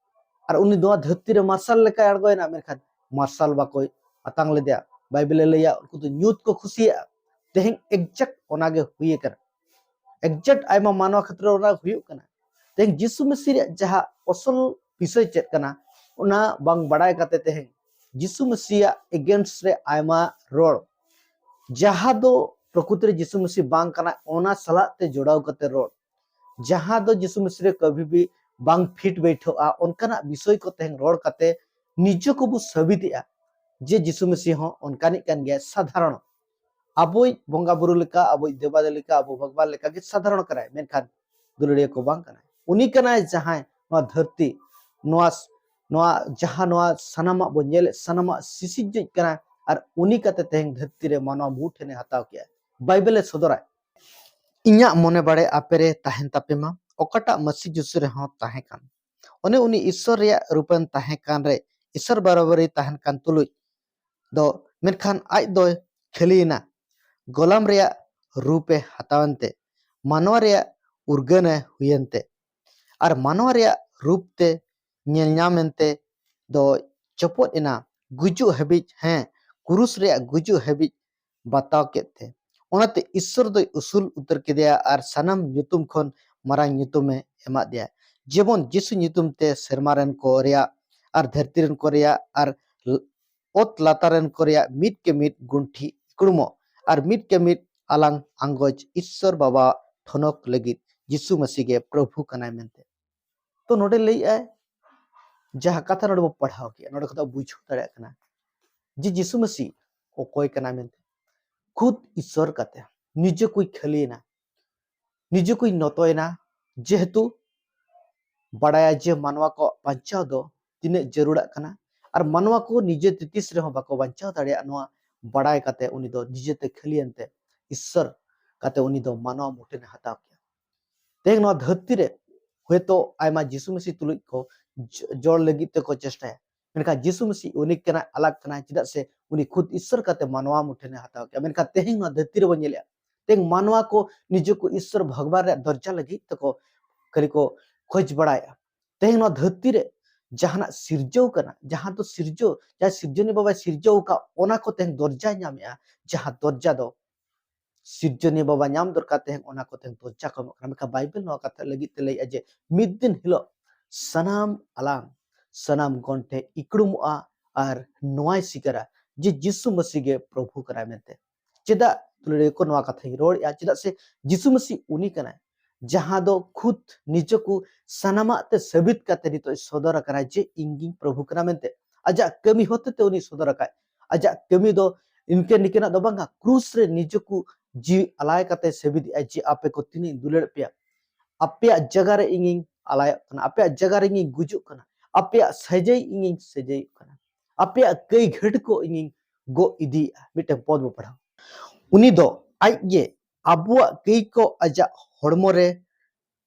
ᱟᱨ ᱩᱱᱤ ᱱᱚᱣᱟ ᱫᱷᱟᱹᱨᱛᱤ ᱨᱮ ᱢᱟᱨᱥᱟᱞ ᱞᱮᱠᱟᱭ ᱟᱬᱜᱚᱭᱮᱱᱟ, ᱢᱮᱱᱠᱷᱟᱱ ᱢᱟᱨᱥᱟᱞ ᱵᱟᱠᱚ ᱟᱛᱟᱝ ᱞᱮᱫᱮᱭᱟ᱾ ᱵᱟᱭᱵᱮᱞᱮ ᱞᱟᱹᱭᱟ, ᱩᱱᱠᱩ ᱫᱚ ᱧᱩᱛ ᱠᱚ ᱠᱩᱥᱤᱭᱟᱜᱼᱟ᱾ ᱛᱮᱦᱮᱧ exact ᱚᱱᱟᱜᱮ ᱦᱩᱭ ᱟᱠᱟᱱᱟ᱾ Exact ᱟᱭᱢᱟ ᱢᱟᱱᱣᱟ ᱠᱷᱮᱛᱨᱮ ᱚᱱᱟ ᱦᱩᱭᱩᱜ ᱠᱟᱱᱟ᱾ ᱛᱮᱦᱮᱧ ᱡᱤᱥᱩ ᱢᱟᱹᱥᱤ ᱨᱮᱭᱟᱜ ᱡᱟᱦᱟᱸ ᱟᱥᱚᱞ ᱵᱤᱥᱚᱭ ᱪᱮᱫ ᱠᱟᱱᱟ, ᱚᱱᱟ ᱵᱟᱝ ᱵᱟᱲᱟᱭ ᱠᱟᱛᱮ ᱛᱮᱦᱮᱧ ᱡᱤᱥᱩ ᱢᱟᱹᱥᱤᱭᱟᱜ against ᱨᱮ ᱟᱭᱢᱟ ᱨᱚᱲ, ᱡᱟᱦᱟᱸ ᱫᱚ ᱯᱨᱚᱠᱨᱤᱛᱤ ᱨᱮ ᱡᱤᱥᱩ ᱢᱟᱹᱥᱤ ᱵᱟᱝ ᱠᱟᱱᱟ, ᱚᱱᱟ ᱥᱟᱞᱟᱜ ᱛᱮ ᱡᱚᱲᱟᱣ ᱠᱟᱛᱮ ᱨᱚᱲ, ᱡᱟᱦᱟᱸ ᱫᱚ ᱡᱤᱥᱩ ᱢᱟᱹᱥᱤ ᱨᱮ ᱠᱟᱹᱵᱷᱤ ᱵᱷᱤ ᱵᱟᱝ ᱯᱷᱤᱴ ᱵᱟᱹᱭᱴᱷᱟᱹᱜᱼᱟ, ᱚᱱᱠᱟᱱᱟᱜ ᱵᱤᱥᱚᱭ ᱠᱚ ᱛᱮᱦᱮᱧ ᱨᱚᱲ ᱠᱟᱛᱮ ᱱᱤᱡᱮ ᱠᱚᱵᱚ ᱥᱟᱹᱵᱤᱛᱮᱜᱼᱟ ᱡᱮ ᱡᱤᱥᱩ ᱢᱟᱹᱥᱤ ᱦᱚᱸ ᱚᱱᱠᱟᱱᱤᱡ ᱠᱟᱱ ᱜᱮᱭᱟ, ᱥᱟᱫᱷᱟᱨᱚᱱ᱾ ᱟᱵᱚᱭᱤᱡ ᱵᱚᱸᱜᱟ ᱵᱩᱨᱩ ᱞᱮᱠᱟ, ᱟᱵᱚᱭᱤᱡ ᱫᱮᱵᱟ ᱫᱮᱵᱤ ᱞᱮᱠᱟ, ᱟᱵᱚ ᱵᱷᱟᱜᱽᱵᱟᱱ ᱞᱮᱠᱟ ᱜᱮ ᱥᱟᱫᱷᱟᱨᱚᱱ ᱠᱟᱱᱟᱭ, ᱢᱮᱱᱠᱷᱟᱱ ᱫᱩᱞᱟᱹᱲᱤᱭᱟᱹ ᱠᱚ ᱵᱟᱝ ᱠᱟᱱᱟᱭ᱾ ᱩᱱᱤ ᱠᱟᱱᱟᱭ ᱡᱟᱦᱟᱸᱭ ᱱᱚᱣᱟ ᱫᱷᱟᱹᱨᱛᱤ, ᱱᱚᱣᱟ, ᱱᱚᱣᱟ ᱡᱟᱦᱟᱸ ᱱᱚᱣᱟ ᱥᱟᱱᱟᱢᱟᱜ ᱵᱚᱱ ᱧᱮᱞᱮᱫ, ᱥᱟᱱᱟᱢᱟᱜ ᱥᱤᱥᱤᱨᱡᱟᱹᱣᱤᱡ ᱠᱟᱱᱟᱭ, ᱟᱨ ᱩᱱᱤ ᱠᱟᱛᱮ ᱛᱮᱦᱮᱧ ᱫᱷᱟᱹᱨᱛᱤ ᱨᱮ ᱢᱟᱱᱣᱟ ᱢᱩᱴᱷᱟᱹᱱᱮ ᱦᱟᱛᱟᱣ ᱠᱮᱜᱼᱟ᱾ ᱵᱟᱭᱵᱮᱞᱮ ᱥᱚᱫᱚᱨᱟᱭ, "ᱤᱧᱟᱜ ᱢᱚᱱᱮ ᱵᱟᱲᱮ ᱟᱯᱮ ᱨᱮ ᱛᱟᱦᱮᱱ ᱛᱟᱯᱮ ᱢᱟ, ᱚᱠᱟᱴᱟᱜ ᱢᱟᱹᱥᱤ ᱡᱩᱥᱩ ᱨᱮᱦᱚᱸ ᱛᱟᱦᱮᱸ ᱠᱟᱱ᱾ ᱚᱱᱮ ᱩᱱᱤ ᱤᱥᱥᱚᱨ ᱨᱮᱭᱟᱜ ᱨᱩᱯᱮᱱ ᱛᱟᱦᱮᱸ ᱠᱟᱱ ᱨᱮ, ᱤᱥᱥᱚᱨ ᱵᱟᱨᱟᱵᱟᱨᱤ ᱛᱟᱦᱮᱱ ᱠᱟᱱ ᱛᱩᱞᱩᱡ ᱫᱚ, ᱢᱮᱱᱠᱷᱟᱱ ᱟᱡ ᱫᱚᱭ ᱠᱷᱟᱹᱞᱤᱭᱮᱱᱟ, ᱜᱚᱞᱟᱢ ᱨᱮᱭᱟᱜ ᱨᱩᱯᱮ ᱦᱟᱛᱟᱣᱮᱱ ᱛᱮ, ᱢᱟᱱᱣᱟ ᱨᱮᱭᱟᱜ ᱩᱨᱜᱟᱹᱱᱮ ᱦᱩᱭᱮᱱ ᱛᱮ, ᱟᱨ ᱢᱟᱱᱣᱟ ᱨᱮᱭᱟᱜ ᱨᱩᱯ ᱛᱮ ᱧᱮᱞ ᱧᱟᱢᱮᱱ ᱛᱮ ᱫᱚ ᱪᱚᱯᱚᱫ ᱮᱱᱟ, ᱜᱩᱡᱩᱜ ᱦᱟᱹᱵᱤᱡ, ᱦᱮᱸ, ᱠᱨᱩᱥ ᱨᱮᱭᱟᱜ ᱜᱩᱡᱩᱜ ᱦᱟᱹᱵᱤᱡ ᱵᱟᱛᱟᱣ ᱠᱮᱫ ᱛᱮ᱾ ᱚᱱᱟᱛᱮ ᱤᱥᱥᱚᱨ ᱫᱚᱭ ᱩᱥᱩᱞ ᱩᱛᱟᱹᱨ ᱠᱮᱫᱮᱭᱟ ᱟᱨ ᱥᱟᱱᱟᱢ ᱧᱩᱛᱩᱢ ᱠᱷᱚᱱ ᱢᱟᱨᱟᱝ ᱧᱩᱛᱩᱢᱮ ᱮᱢᱟᱫᱮᱭᱟ, ᱡᱮᱢᱚᱱ ᱡᱤᱥᱩ ᱧᱩᱛᱩᱢ ᱛᱮ ᱥᱮᱨᱢᱟ ᱨᱮᱱ ᱠᱚ ᱨᱮᱭᱟᱜ ᱟᱨ ᱫᱷᱟᱹᱨᱛᱤ ᱨᱮᱱ ᱠᱚ ᱨᱮᱭᱟᱜ ᱟᱨ ᱚᱛ ᱞᱟᱛᱟᱨ ᱨᱮᱱ ᱠᱚ ᱨᱮᱭᱟᱜ ᱢᱤᱫ ᱠᱮ ᱢᱤᱫ ᱜᱩᱱᱴᱷᱤ ᱤᱠᱲᱩᱢᱚᱜ, ᱟᱨ ᱢᱤᱫ ᱠᱮ ᱢᱤᱫ ᱟᱞᱟᱝ ᱟᱸᱜᱚᱪ ᱤᱥᱥᱚᱨ ᱵᱟᱵᱟ ᱴᱷᱚᱱᱚᱠ ᱞᱟᱹᱜᱤᱫ ᱡᱤᱥᱩ ᱢᱟᱹᱥᱤ ᱜᱮ ᱯᱨᱚᱵᱷᱩ ᱠᱟᱱᱟᱭ ᱢᱮᱱᱛᱮ᱾ ᱛᱚ ᱱᱚᱰᱮ ᱞᱟᱹᱭᱮᱜᱼᱟᱭ, ᱡᱟᱦᱟᱸ ᱠᱟᱛᱷᱟ ᱱᱚᱰᱮ ᱵᱚ ᱯᱟᱲᱦᱟᱣ ᱠᱮᱜᱼᱟ, ᱱᱚᱰᱮ ᱠᱷᱚᱱ ᱵᱚ ᱵᱩᱡᱷᱟᱹᱣ ᱫᱟᱲᱮᱭᱟᱜ ᱠᱟᱱᱟ ᱡᱮ ᱡᱤᱥᱩ ᱢᱟᱹᱥᱤ ᱚᱠᱚᱭ ᱠᱟᱱᱟᱭ ᱢᱮᱱᱛᱮ᱾ ᱠᱷᱩᱫ ᱤᱥᱥᱚᱨ ᱠᱟᱛᱮ ᱱᱤᱡᱮ ᱠᱚᱭ ᱠᱷᱟᱹᱞᱤᱭᱮᱱᱟ, ᱱᱤᱡᱮ ᱠᱚᱭ ᱱᱚᱛᱚᱭᱮᱱᱟ, ᱡᱮᱦᱮᱛᱩ ᱵᱟᱲᱟᱭᱟ ᱡᱮ ᱢᱟᱱᱣᱟ ᱠᱚ ᱵᱟᱧᱪᱟᱣ ᱫᱚ ᱛᱤᱱᱟᱹᱜ ᱡᱟᱹᱨᱩᱲᱟᱜ ᱠᱟᱱᱟ, ᱟᱨ ᱢᱟᱱᱣᱟ ᱠᱚ ᱱᱤᱡᱮ ᱛᱮ ᱛᱤᱥ ᱨᱮᱦᱚᱸ ᱵᱟᱠᱚ ᱵᱟᱧᱪᱟᱣ ᱫᱟᱲᱮᱭᱟᱜᱼᱟ ᱱᱚᱣᱟ ᱵᱟᱲᱟᱭ ᱠᱟᱛᱮ ᱩᱱᱤ ᱫᱚ ᱱᱤᱡᱮᱛᱮ ᱠᱷᱟᱹᱞᱤᱭᱮᱱᱛᱮ ᱤᱥᱥᱚᱨ ᱠᱟᱛᱮ ᱩᱱᱤ ᱫᱚ ᱢᱟᱱᱣᱟ ᱢᱩᱴᱷᱟᱹᱱᱮ ᱦᱟᱛᱟᱣ ᱠᱮᱭᱟ᱾ ᱛᱮᱦᱮᱧ ᱱᱚᱣᱟ ᱫᱷᱟᱹᱨᱛᱤ ᱨᱮ ᱦᱚᱭᱛᱳ ᱟᱭᱢᱟ ᱡᱤᱥᱩ ᱢᱟᱹᱥᱤ ᱛᱩᱞᱩᱡ ᱠᱚ ᱡᱚ-, ᱡᱚᱲ ᱞᱟᱹᱜᱤᱫ ᱛᱮᱠᱚ ᱪᱮᱥᱴᱟᱭᱟ, ᱢᱮᱱᱠᱷᱟᱱ ᱡᱤᱥᱩ ᱢᱟᱹᱥᱤ unique ᱠᱟᱱᱟᱭ, ᱟᱞᱟᱜᱽ ᱠᱟᱱᱟᱭ, ᱪᱮᱫᱟᱜ ᱥᱮ ᱩᱱᱤ ᱠᱷᱩᱫ ᱤᱥᱥᱚᱨ ᱠᱟᱛᱮ ᱢᱟᱱᱣᱟ ᱢᱩᱴᱷᱟᱹᱱᱮ ᱦᱟᱛᱟᱣ ᱠᱮᱜᱼᱟ᱾ ᱢᱮᱱᱠᱷᱟᱱ ᱛᱮᱦᱮᱧ ᱱᱚᱣᱟ ᱫᱷᱟᱹᱨᱛᱤ ᱨᱮᱵᱚᱱ ᱧᱮᱞᱮᱜᱼᱟ, ᱛᱮᱦᱮᱧ ᱢᱟᱱᱣᱟ ᱠᱚ ᱱᱤᱡᱮ ᱠᱚ ᱤᱥᱥᱚᱨ ᱵᱷᱟᱜᱽᱣᱟᱱ ᱨᱮᱭᱟᱜ ᱫᱚᱨᱡᱟ ᱞᱟᱹᱜᱤᱫ ᱛᱮᱠᱚ ᱠᱷᱟᱹᱞᱤ ᱠᱚ ᱠᱷᱚᱡᱽ ᱵᱟᱲᱟᱭᱮᱜᱼᱟ᱾ ᱛᱮᱦᱮᱧ ᱱᱚᱣᱟ ᱫᱷᱟᱹᱨᱛᱤ ᱨᱮ ᱡᱟᱦᱟᱱᱟᱜ ᱥᱤᱨᱡᱟᱹᱣ ᱠᱟᱱᱟ, ᱡᱟᱦᱟᱸ ᱫᱚ ᱥᱤᱨᱡᱟᱹᱣ, ᱡᱟᱦᱟᱸ ᱥᱤᱨᱡᱚᱱᱤᱭᱟᱹ ᱵᱟᱵᱟᱭ ᱥᱤᱨᱡᱟᱹᱣ ᱟᱠᱟᱫ, ᱚᱱᱟ ᱠᱚ ᱛᱮᱦᱮᱧ ᱫᱚᱨᱡᱟᱭ ᱧᱟᱢᱮᱜᱼᱟ, ᱡᱟᱦᱟᱸ ᱫᱚᱨᱡᱟ ᱫᱚ ᱥᱤᱨᱡᱚᱱᱤᱭᱟᱹ ᱵᱟᱵᱟ ᱧᱟᱢ ᱫᱚᱨᱠᱟᱨ, ᱛᱮᱦᱮᱧ ᱚᱱᱟ ᱠᱚ ᱛᱮᱦᱮᱧ ᱫᱚᱨᱡᱟ ᱠᱚ ᱮᱢᱚᱜ ᱠᱟᱱᱟ᱾ ᱢᱮᱱᱠᱷᱟᱱ ᱵᱟᱭᱵᱮᱞ ᱱᱚᱣᱟ ᱠᱟᱛᱷᱟ ᱞᱟᱹᱜᱤᱫ ᱛᱮ ᱞᱟᱹᱭᱮᱜᱼᱟ ᱡᱮ ᱢᱤᱫ ᱫᱤᱱ ᱦᱤᱞᱳᱜ ᱥᱟᱱᱟᱢ ᱟᱞᱟᱝ, ᱥᱟᱱᱟᱢ ᱜᱚᱱᱴᱷᱮ ᱤᱠᱲᱩᱢᱚᱜᱼᱟ ᱟᱨ ᱱᱚᱣᱟᱭ ᱥᱤᱠᱟᱨᱟ ᱡᱮ ᱡᱤᱥᱩ ᱢᱟᱹᱥᱤ ᱜᱮ ᱯᱨᱚᱵᱷᱩ ᱠᱟᱱᱟᱭ ᱢᱮᱱᱛᱮ᱾ ᱪᱮᱫᱟᱜ ᱫᱩᱞᱟᱹᱲᱤᱭᱟᱹ ᱠᱚ ᱱᱚᱣᱟ ᱠᱟᱛᱷᱟᱧ ᱨᱚᱲᱮᱜᱼᱟ? ᱪᱮᱫᱟᱜ ᱥᱮ ᱡᱤᱥᱩ ᱢᱟᱹᱥᱤ ᱩᱱᱤ ᱠᱟᱱᱟᱭ, ᱡᱟᱦᱟᱸ ᱫᱚ ᱠᱷᱩᱫ ᱱᱤᱡᱮ ᱠᱚ ᱥᱟᱱᱟᱢᱟᱜ ᱛᱮ ᱥᱟᱹᱵᱤᱛ ᱠᱟᱛᱮ ᱱᱤᱛᱚᱜ ᱥᱚᱫᱚᱨ ᱟᱠᱟᱱᱟ ᱡᱮ ᱤᱧ ᱜᱤᱧ ᱯᱨᱚᱵᱷᱩ ᱠᱟᱱᱟ ᱢᱮᱱᱛᱮ᱾ ᱟᱡᱟᱜ ᱠᱟᱹᱢᱤ ᱦᱚᱛᱮ ᱛᱮ ᱩᱱᱤ ᱥᱚᱫᱚᱨ ᱟᱠᱟᱫ᱾ ᱟᱡᱟᱜ ᱠᱟᱹᱢᱤ ᱫᱚ ᱤᱱᱠᱟᱹ ᱱᱤᱠᱟᱹᱱᱟᱜ ᱫᱚ ᱵᱟᱝᱟ, ᱠᱨᱩᱥ ᱨᱮ ᱱᱤᱡᱮ ᱠᱚ ᱡᱤᱣᱤ ᱟᱞᱟᱭ ᱠᱟᱛᱮ ᱥᱟᱹᱵᱤᱛ ᱮᱫᱼᱟ ᱡᱮ ᱟᱯᱮ ᱠᱚ ᱛᱤᱱᱟᱹᱜ ᱤᱧ ᱫᱩᱞᱟᱹᱲ ᱯᱮᱭᱟ, ᱟᱯᱮᱭᱟᱜ ᱡᱟᱭᱜᱟ ᱨᱮ ᱤᱧᱤᱧ ᱟᱞᱟᱭᱚᱜ ᱠᱟᱱᱟ, ᱟᱯᱮᱭᱟᱜ ᱡᱟᱭᱜᱟ ᱨᱮ ᱤᱧᱤᱧ ᱜᱩᱡᱩᱜ ᱠᱟᱱᱟ, ᱟᱯᱮᱭᱟᱜ ᱥᱟᱹᱡᱟᱹᱭ ᱤᱧᱤᱧ ᱥᱟᱹᱡᱟᱹᱭᱚᱜ ᱠᱟᱱᱟ, ᱟᱯᱮᱭᱟᱜ ᱠᱟᱹᱭ ᱜᱷᱟᱹᱴ ᱠᱚ ᱤᱧᱤᱧ ᱜᱚᱜ ᱤᱫᱤᱭᱮᱫᱼᱟ᱾ ᱢᱤᱫᱴᱟᱝ ᱯᱚᱫ ᱵᱚ ᱯᱟᱲᱦᱟᱣ᱾ ᱩᱱᱤ ᱫᱚ ᱟᱡ ᱜᱮ ᱟᱵᱚᱣᱟᱜ ᱠᱟᱹᱭ ᱠᱚ ᱟᱡᱟᱜ ᱦᱚᱲᱢᱚ ᱨᱮ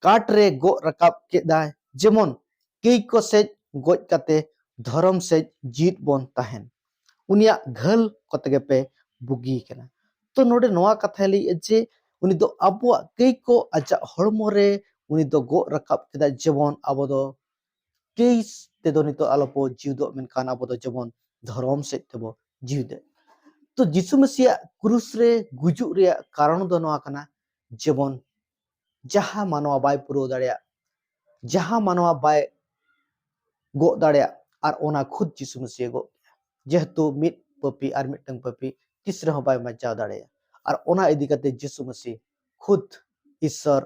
ᱠᱟᱴ ᱨᱮ ᱜᱚᱜ ᱨᱟᱠᱟᱵ ᱠᱮᱫᱟᱭ, ᱡᱮᱢᱚᱱ ᱠᱟᱹᱭ ᱠᱚ ᱥᱮᱡ ᱜᱚᱡ ᱠᱟᱛᱮ ᱫᱷᱚᱨᱚᱢ ᱥᱮᱡ ᱡᱤᱣᱤᱫ ᱵᱚᱱ ᱛᱟᱦᱮᱱ᱾ ᱩᱱᱤᱭᱟᱜ ᱜᱷᱟᱹᱞ ᱠᱚᱛᱮ ᱜᱮᱯᱮ ᱵᱩᱜᱤ ᱠᱟᱱᱟ᱾ ᱛᱚ ᱱᱚᱰᱮ ᱱᱚᱣᱟ ᱠᱟᱛᱷᱟᱭ ᱞᱟᱹᱭᱮᱫᱼᱟ ᱡᱮ ᱩᱱᱤ ᱫᱚ ᱟᱵᱚᱣᱟᱜ ᱠᱟᱹᱭ ᱠᱚ ᱟᱡᱟᱜ ᱦᱚᱲᱢᱚ ᱨᱮ ᱩᱱᱤ ᱫᱚ ᱜᱚᱜ ᱨᱟᱠᱟᱵ ᱠᱮᱫᱟ, ᱡᱮᱢᱚᱱ ᱟᱵᱚ ᱫᱚ ᱠᱟᱹᱭ ᱛᱮᱫᱚ ᱱᱤᱛᱚᱜ ᱟᱞᱚ ᱵᱚ ᱡᱤᱣᱤᱫᱚᱜ, ᱢᱮᱱᱠᱷᱟᱱ ᱟᱵᱚ ᱫᱚ ᱡᱮᱢᱚᱱ ᱫᱷᱚᱨᱚᱢ ᱥᱮᱫ ᱛᱮᱵᱚ ᱡᱤᱣᱤᱫᱚᱜ᱾ ᱛᱚ ᱡᱤᱥᱩ ᱢᱟᱹᱥᱤᱭᱟᱜ ᱠᱨᱩᱥ ᱨᱮ ᱜᱩᱡᱩᱜ ᱨᱮᱭᱟᱜ ᱠᱟᱨᱚᱱ ᱫᱚ ᱱᱚᱣᱟ ᱠᱟᱱᱟ, ᱡᱮᱢᱚᱱ ᱡᱟᱦᱟᱸ ᱢᱟᱱᱣᱟ ᱵᱟᱭ ᱯᱩᱨᱟᱹᱣ ᱫᱟᱲᱮᱭᱟᱜ, ᱡᱟᱦᱟᱸ ᱢᱟᱱᱣᱟ ᱵᱟᱭ ᱜᱚᱜ ᱫᱟᱲᱮᱭᱟᱜ, ᱟᱨ ᱚᱱᱟ ᱠᱷᱩᱫ ᱡᱤᱥᱩ ᱢᱟᱹᱥᱤᱭᱮ ᱜᱚᱜ ᱠᱮᱫᱟ᱾ ᱡᱮᱦᱮᱛᱩ ᱢᱤᱫ ᱯᱟᱹᱯᱤ ᱟᱨ ᱢᱤᱫᱴᱟᱝ ᱯᱟᱹᱯᱤ ᱛᱤᱥ ᱨᱮᱦᱚᱸ ᱵᱟᱭ ᱵᱟᱧᱪᱟᱣ ᱫᱟᱲᱮᱭᱟᱜᱼᱟ᱾ ᱟᱨ ᱚᱱᱟ ᱤᱫᱤ ᱠᱟᱛᱮ ᱡᱤᱥᱩ ᱢᱟᱹᱥᱤ ᱠᱷᱩᱫ ᱤᱥᱥᱚᱨ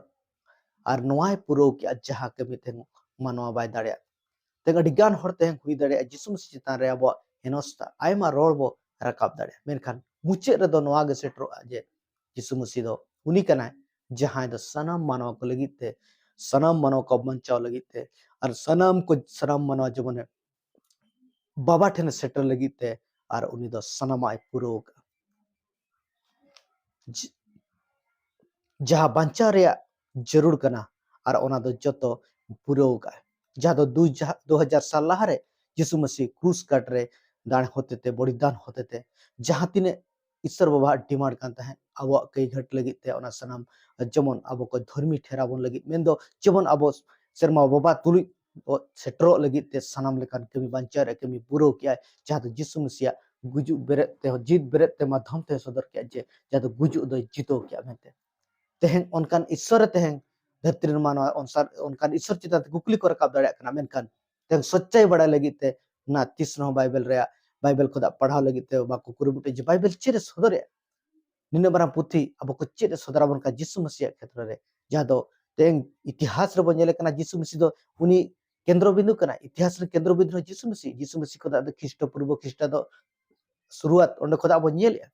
ᱟᱨ ᱱᱚᱣᱟᱭ ᱯᱩᱨᱟᱹᱣ ᱠᱮᱜᱼᱟ, ᱡᱟᱦᱟᱸ ᱠᱟᱹᱢᱤ ᱛᱮᱦᱮᱧ ᱢᱟᱱᱣᱟ ᱵᱟᱭ ᱫᱟᱲᱮᱭᱟᱜ᱾ ᱛᱮᱦᱮᱧ ᱟᱹᱰᱤ ᱜᱟᱱ ᱦᱚᱲ ᱛᱮᱦᱮᱧ ᱦᱩᱭ ᱫᱟᱲᱮᱭᱟᱜᱼᱟ ᱡᱤᱥᱩ ᱢᱟᱹᱥᱤ ᱪᱮᱛᱟᱱ ᱨᱮ ᱟᱵᱚᱣᱟᱜ ᱦᱮᱱᱚᱥᱛᱟ, ᱟᱭᱢᱟ ᱨᱚᱲ ᱵᱚ ᱨᱟᱠᱟᱵ ᱫᱟᱲᱮᱭᱟᱜᱼᱟ, ᱢᱮᱱᱠᱷᱟᱱ ᱢᱩᱪᱟᱹᱫ ᱨᱮᱫᱚ ᱱᱚᱣᱟ ᱜᱮ ᱥᱮᱴᱮᱨᱚᱜᱼᱟ ᱡᱮ ᱡᱤᱥᱩ ᱢᱟᱹᱥᱤ ᱫᱚ ᱩᱱᱤ ᱠᱟᱱᱟᱭ, ᱡᱟᱦᱟᱸᱭ ᱫᱚ ᱥᱟᱱᱟᱢ ᱢᱟᱱᱣᱟ ᱠᱚ ᱞᱟᱹᱜᱤᱫ ᱛᱮ, ᱥᱟᱱᱟᱢ ᱢᱟᱱᱣᱟ ᱠᱚ ᱵᱟᱧᱪᱟᱣ ᱞᱟᱹᱜᱤᱫ ᱛᱮ, ᱟᱨ ᱥᱟᱱᱟᱢ ᱠᱚ, ᱥᱟᱱᱟᱢ ᱢᱟᱱᱣᱟ ᱡᱮᱢᱚᱱᱮ ᱵᱟᱵᱟ ᱴᱷᱮᱱᱮ ᱥᱮᱴᱮᱨ ᱞᱟᱹᱜᱤᱫ ᱛᱮ ᱟᱨ ᱩᱱᱤ ᱫᱚ ᱥᱟᱱᱟᱢᱟᱜ ᱮ ᱯᱩᱨᱟᱹᱣ ᱟᱠᱟᱫᱼᱟ᱾ ᱡᱟᱦᱟᱸ ᱵᱟᱧᱪᱟᱣ ᱨᱮᱭᱟᱜ ᱡᱟᱹᱨᱩᱲ ᱠᱟᱱᱟ, ᱟᱨ ᱚᱱᱟ ᱫᱚ ᱡᱚᱛᱚ ᱯᱩᱨᱟᱹᱣ ᱟᱠᱟᱫᱼᱟ᱾ ᱡᱟᱦᱟᱸ ᱫᱚ ᱫᱩ ᱡᱟᱦᱟᱸ ᱫᱩ ᱦᱟᱡᱟᱨ ᱥᱟᱞ ᱞᱟᱦᱟᱨᱮ ᱡᱤᱥᱩ ᱢᱟᱹᱥᱤ ᱠᱨᱩᱥ ᱠᱟᱴ ᱨᱮ ᱫᱟᱲᱮ ᱦᱚᱛᱮᱛᱮ, ᱵᱚᱞᱤᱫᱟᱱ ᱦᱚᱛᱮᱛᱮ, ᱡᱟᱦᱟᱸ ᱛᱤᱱᱟᱹᱜ ᱤᱥᱥᱚᱨ ᱵᱟᱵᱟᱣᱟᱜ ᱰᱤᱢᱟᱱᱰ ᱠᱟᱱ ᱛᱟᱦᱮᱸᱫ, ᱟᱵᱚᱣᱟᱜ ᱠᱟᱹᱭ ᱜᱷᱟᱹᱴ ᱞᱟᱹᱜᱤᱫ ᱛᱮ ᱚᱱᱟ ᱥᱟᱱᱟᱢ, ᱡᱮᱢᱚᱱ ᱟᱵᱚ ᱠᱚ ᱫᱷᱚᱨᱢᱤ ᱴᱷᱮᱨᱟᱣ ᱵᱚᱱ ᱞᱟᱹᱜᱤᱫ, ᱢᱮᱱᱫᱚ ᱡᱮᱢᱚᱱ ᱟᱵᱚ ᱥᱮᱨᱢᱟ ᱵᱟᱵᱟ ᱛᱩᱞᱩᱡ ᱥᱮᱴᱮᱨᱚᱜ ᱞᱟᱹᱜᱤᱫ ᱛᱮ ᱥᱟᱱᱟᱢ ᱞᱮᱠᱟᱱ ᱠᱟᱹᱢᱤ, ᱵᱟᱧᱪᱟᱣ ᱨᱮᱭᱟᱜ ᱠᱟᱹᱢᱤ ᱯᱩᱨᱟᱹᱣ ᱠᱮᱜᱼᱟᱭ, ᱡᱟᱦᱟᱸ ᱫᱚ ᱡᱤᱥᱩ ᱢᱟᱹᱥᱤᱭᱟᱜ ᱜᱩᱡᱩᱜ ᱵᱮᱨᱮᱫ ᱛᱮ, ᱡᱤᱛ ᱵᱮᱨᱮᱫ ᱛᱮ ᱢᱟᱫᱽᱫᱷᱚᱢ ᱛᱮ ᱥᱚᱫᱚᱨ ᱠᱮᱜᱼᱟ, ᱡᱮ ᱡᱟᱦᱟᱸ ᱫᱚ ᱜᱩᱡᱩᱜ ᱫᱚᱭ ᱡᱤᱛᱟᱹᱣ ᱠᱮᱜᱼᱟ ᱢᱮᱱᱛᱮ᱾ ᱛᱮᱦᱮᱧ ᱚᱱᱠᱟᱱ ᱤᱥᱥᱚᱨ ᱨᱮ ᱛᱮᱦᱮᱧ ᱫᱷᱟᱹᱨᱛᱤ ᱨᱮᱱ ᱢᱟᱱᱣᱟ ᱚᱱᱥᱟᱨ, ᱚᱱᱠᱟᱱ ᱤᱥᱥᱚᱨ ᱪᱮᱛᱟᱱ ᱛᱮ ᱠᱩᱠᱞᱤ ᱠᱚ ᱨᱟᱠᱟᱵ ᱫᱟᱲᱮᱭᱟᱜ ᱠᱟᱱᱟ, ᱢᱮᱱᱠᱷᱟᱱ ᱛᱮᱦᱮᱧ ᱥᱚᱪᱪᱟᱭ ᱵᱟᱲᱟᱭ ᱞᱟᱹᱜᱤᱫ ᱛᱮ ᱚᱱᱟ ᱛᱤᱥ ᱨᱮᱦᱚᱸ ᱵᱟᱭᱵᱮᱞ ᱨᱮᱭᱟᱜ, ᱵᱟᱭᱵᱮᱞ ᱠᱷᱚᱱᱟᱜ ᱯᱟᱲᱦᱟᱣ ᱞᱟᱹᱜᱤᱫ ᱛᱮ ᱵᱟᱠᱚ ᱠᱩᱨᱩᱢᱩᱴᱩᱭᱟ ᱡᱮ ᱵᱟᱭᱵᱮᱞ ᱪᱮᱫ ᱮ ᱥᱚᱫᱚᱨᱮᱜᱼᱟ᱾ ᱱᱤᱱᱟᱹᱜ ᱢᱟᱨᱟᱝ ᱯᱩᱛᱷᱤ ᱟᱵᱚ ᱠᱚ ᱪᱮᱫ ᱮ ᱥᱚᱫᱚᱨ ᱟᱵᱚᱱ ᱠᱟᱱᱟ ᱡᱤᱥᱩ ᱢᱟᱹᱥᱤᱭᱟᱜ ᱠᱷᱮᱛᱨᱚ ᱨᱮ, ᱡᱟᱦᱟᱸ ᱫᱚ ᱛᱮᱦᱮᱧ ᱤᱛᱤᱦᱟᱥ ᱨᱮᱵᱚᱱ ᱧᱮᱞᱮ ᱠᱟᱱᱟ ᱡᱤᱥᱩ ᱢᱟᱹᱥᱤ ᱫᱚ ᱩᱱᱤ ᱠᱮᱱᱫᱨᱚ ᱵᱤᱱᱫᱩ ᱠᱟᱱᱟ᱾ ᱤᱛᱤᱦᱟᱥ ᱨᱮ ᱠᱮᱱᱫᱨᱚ ᱵᱤᱱᱫᱩ ᱦᱚᱸ ᱡᱤᱥᱩ ᱢᱟᱹᱥᱤ, ᱡᱤᱥᱩ ᱢᱟᱹᱥᱤ ᱠᱷᱚᱱᱟᱜ ᱫᱚ ᱠᱷᱨᱤᱥᱴᱚ ᱯᱩᱨᱵᱚ ᱠᱷᱨᱤᱥᱴᱟᱵᱫᱚ ᱥᱩᱨᱩᱣᱟᱛ ᱚᱸᱰᱮ ᱠᱷᱚᱱᱟᱜ ᱵᱚᱱ ᱧᱮᱞᱮᱜᱼᱟ᱾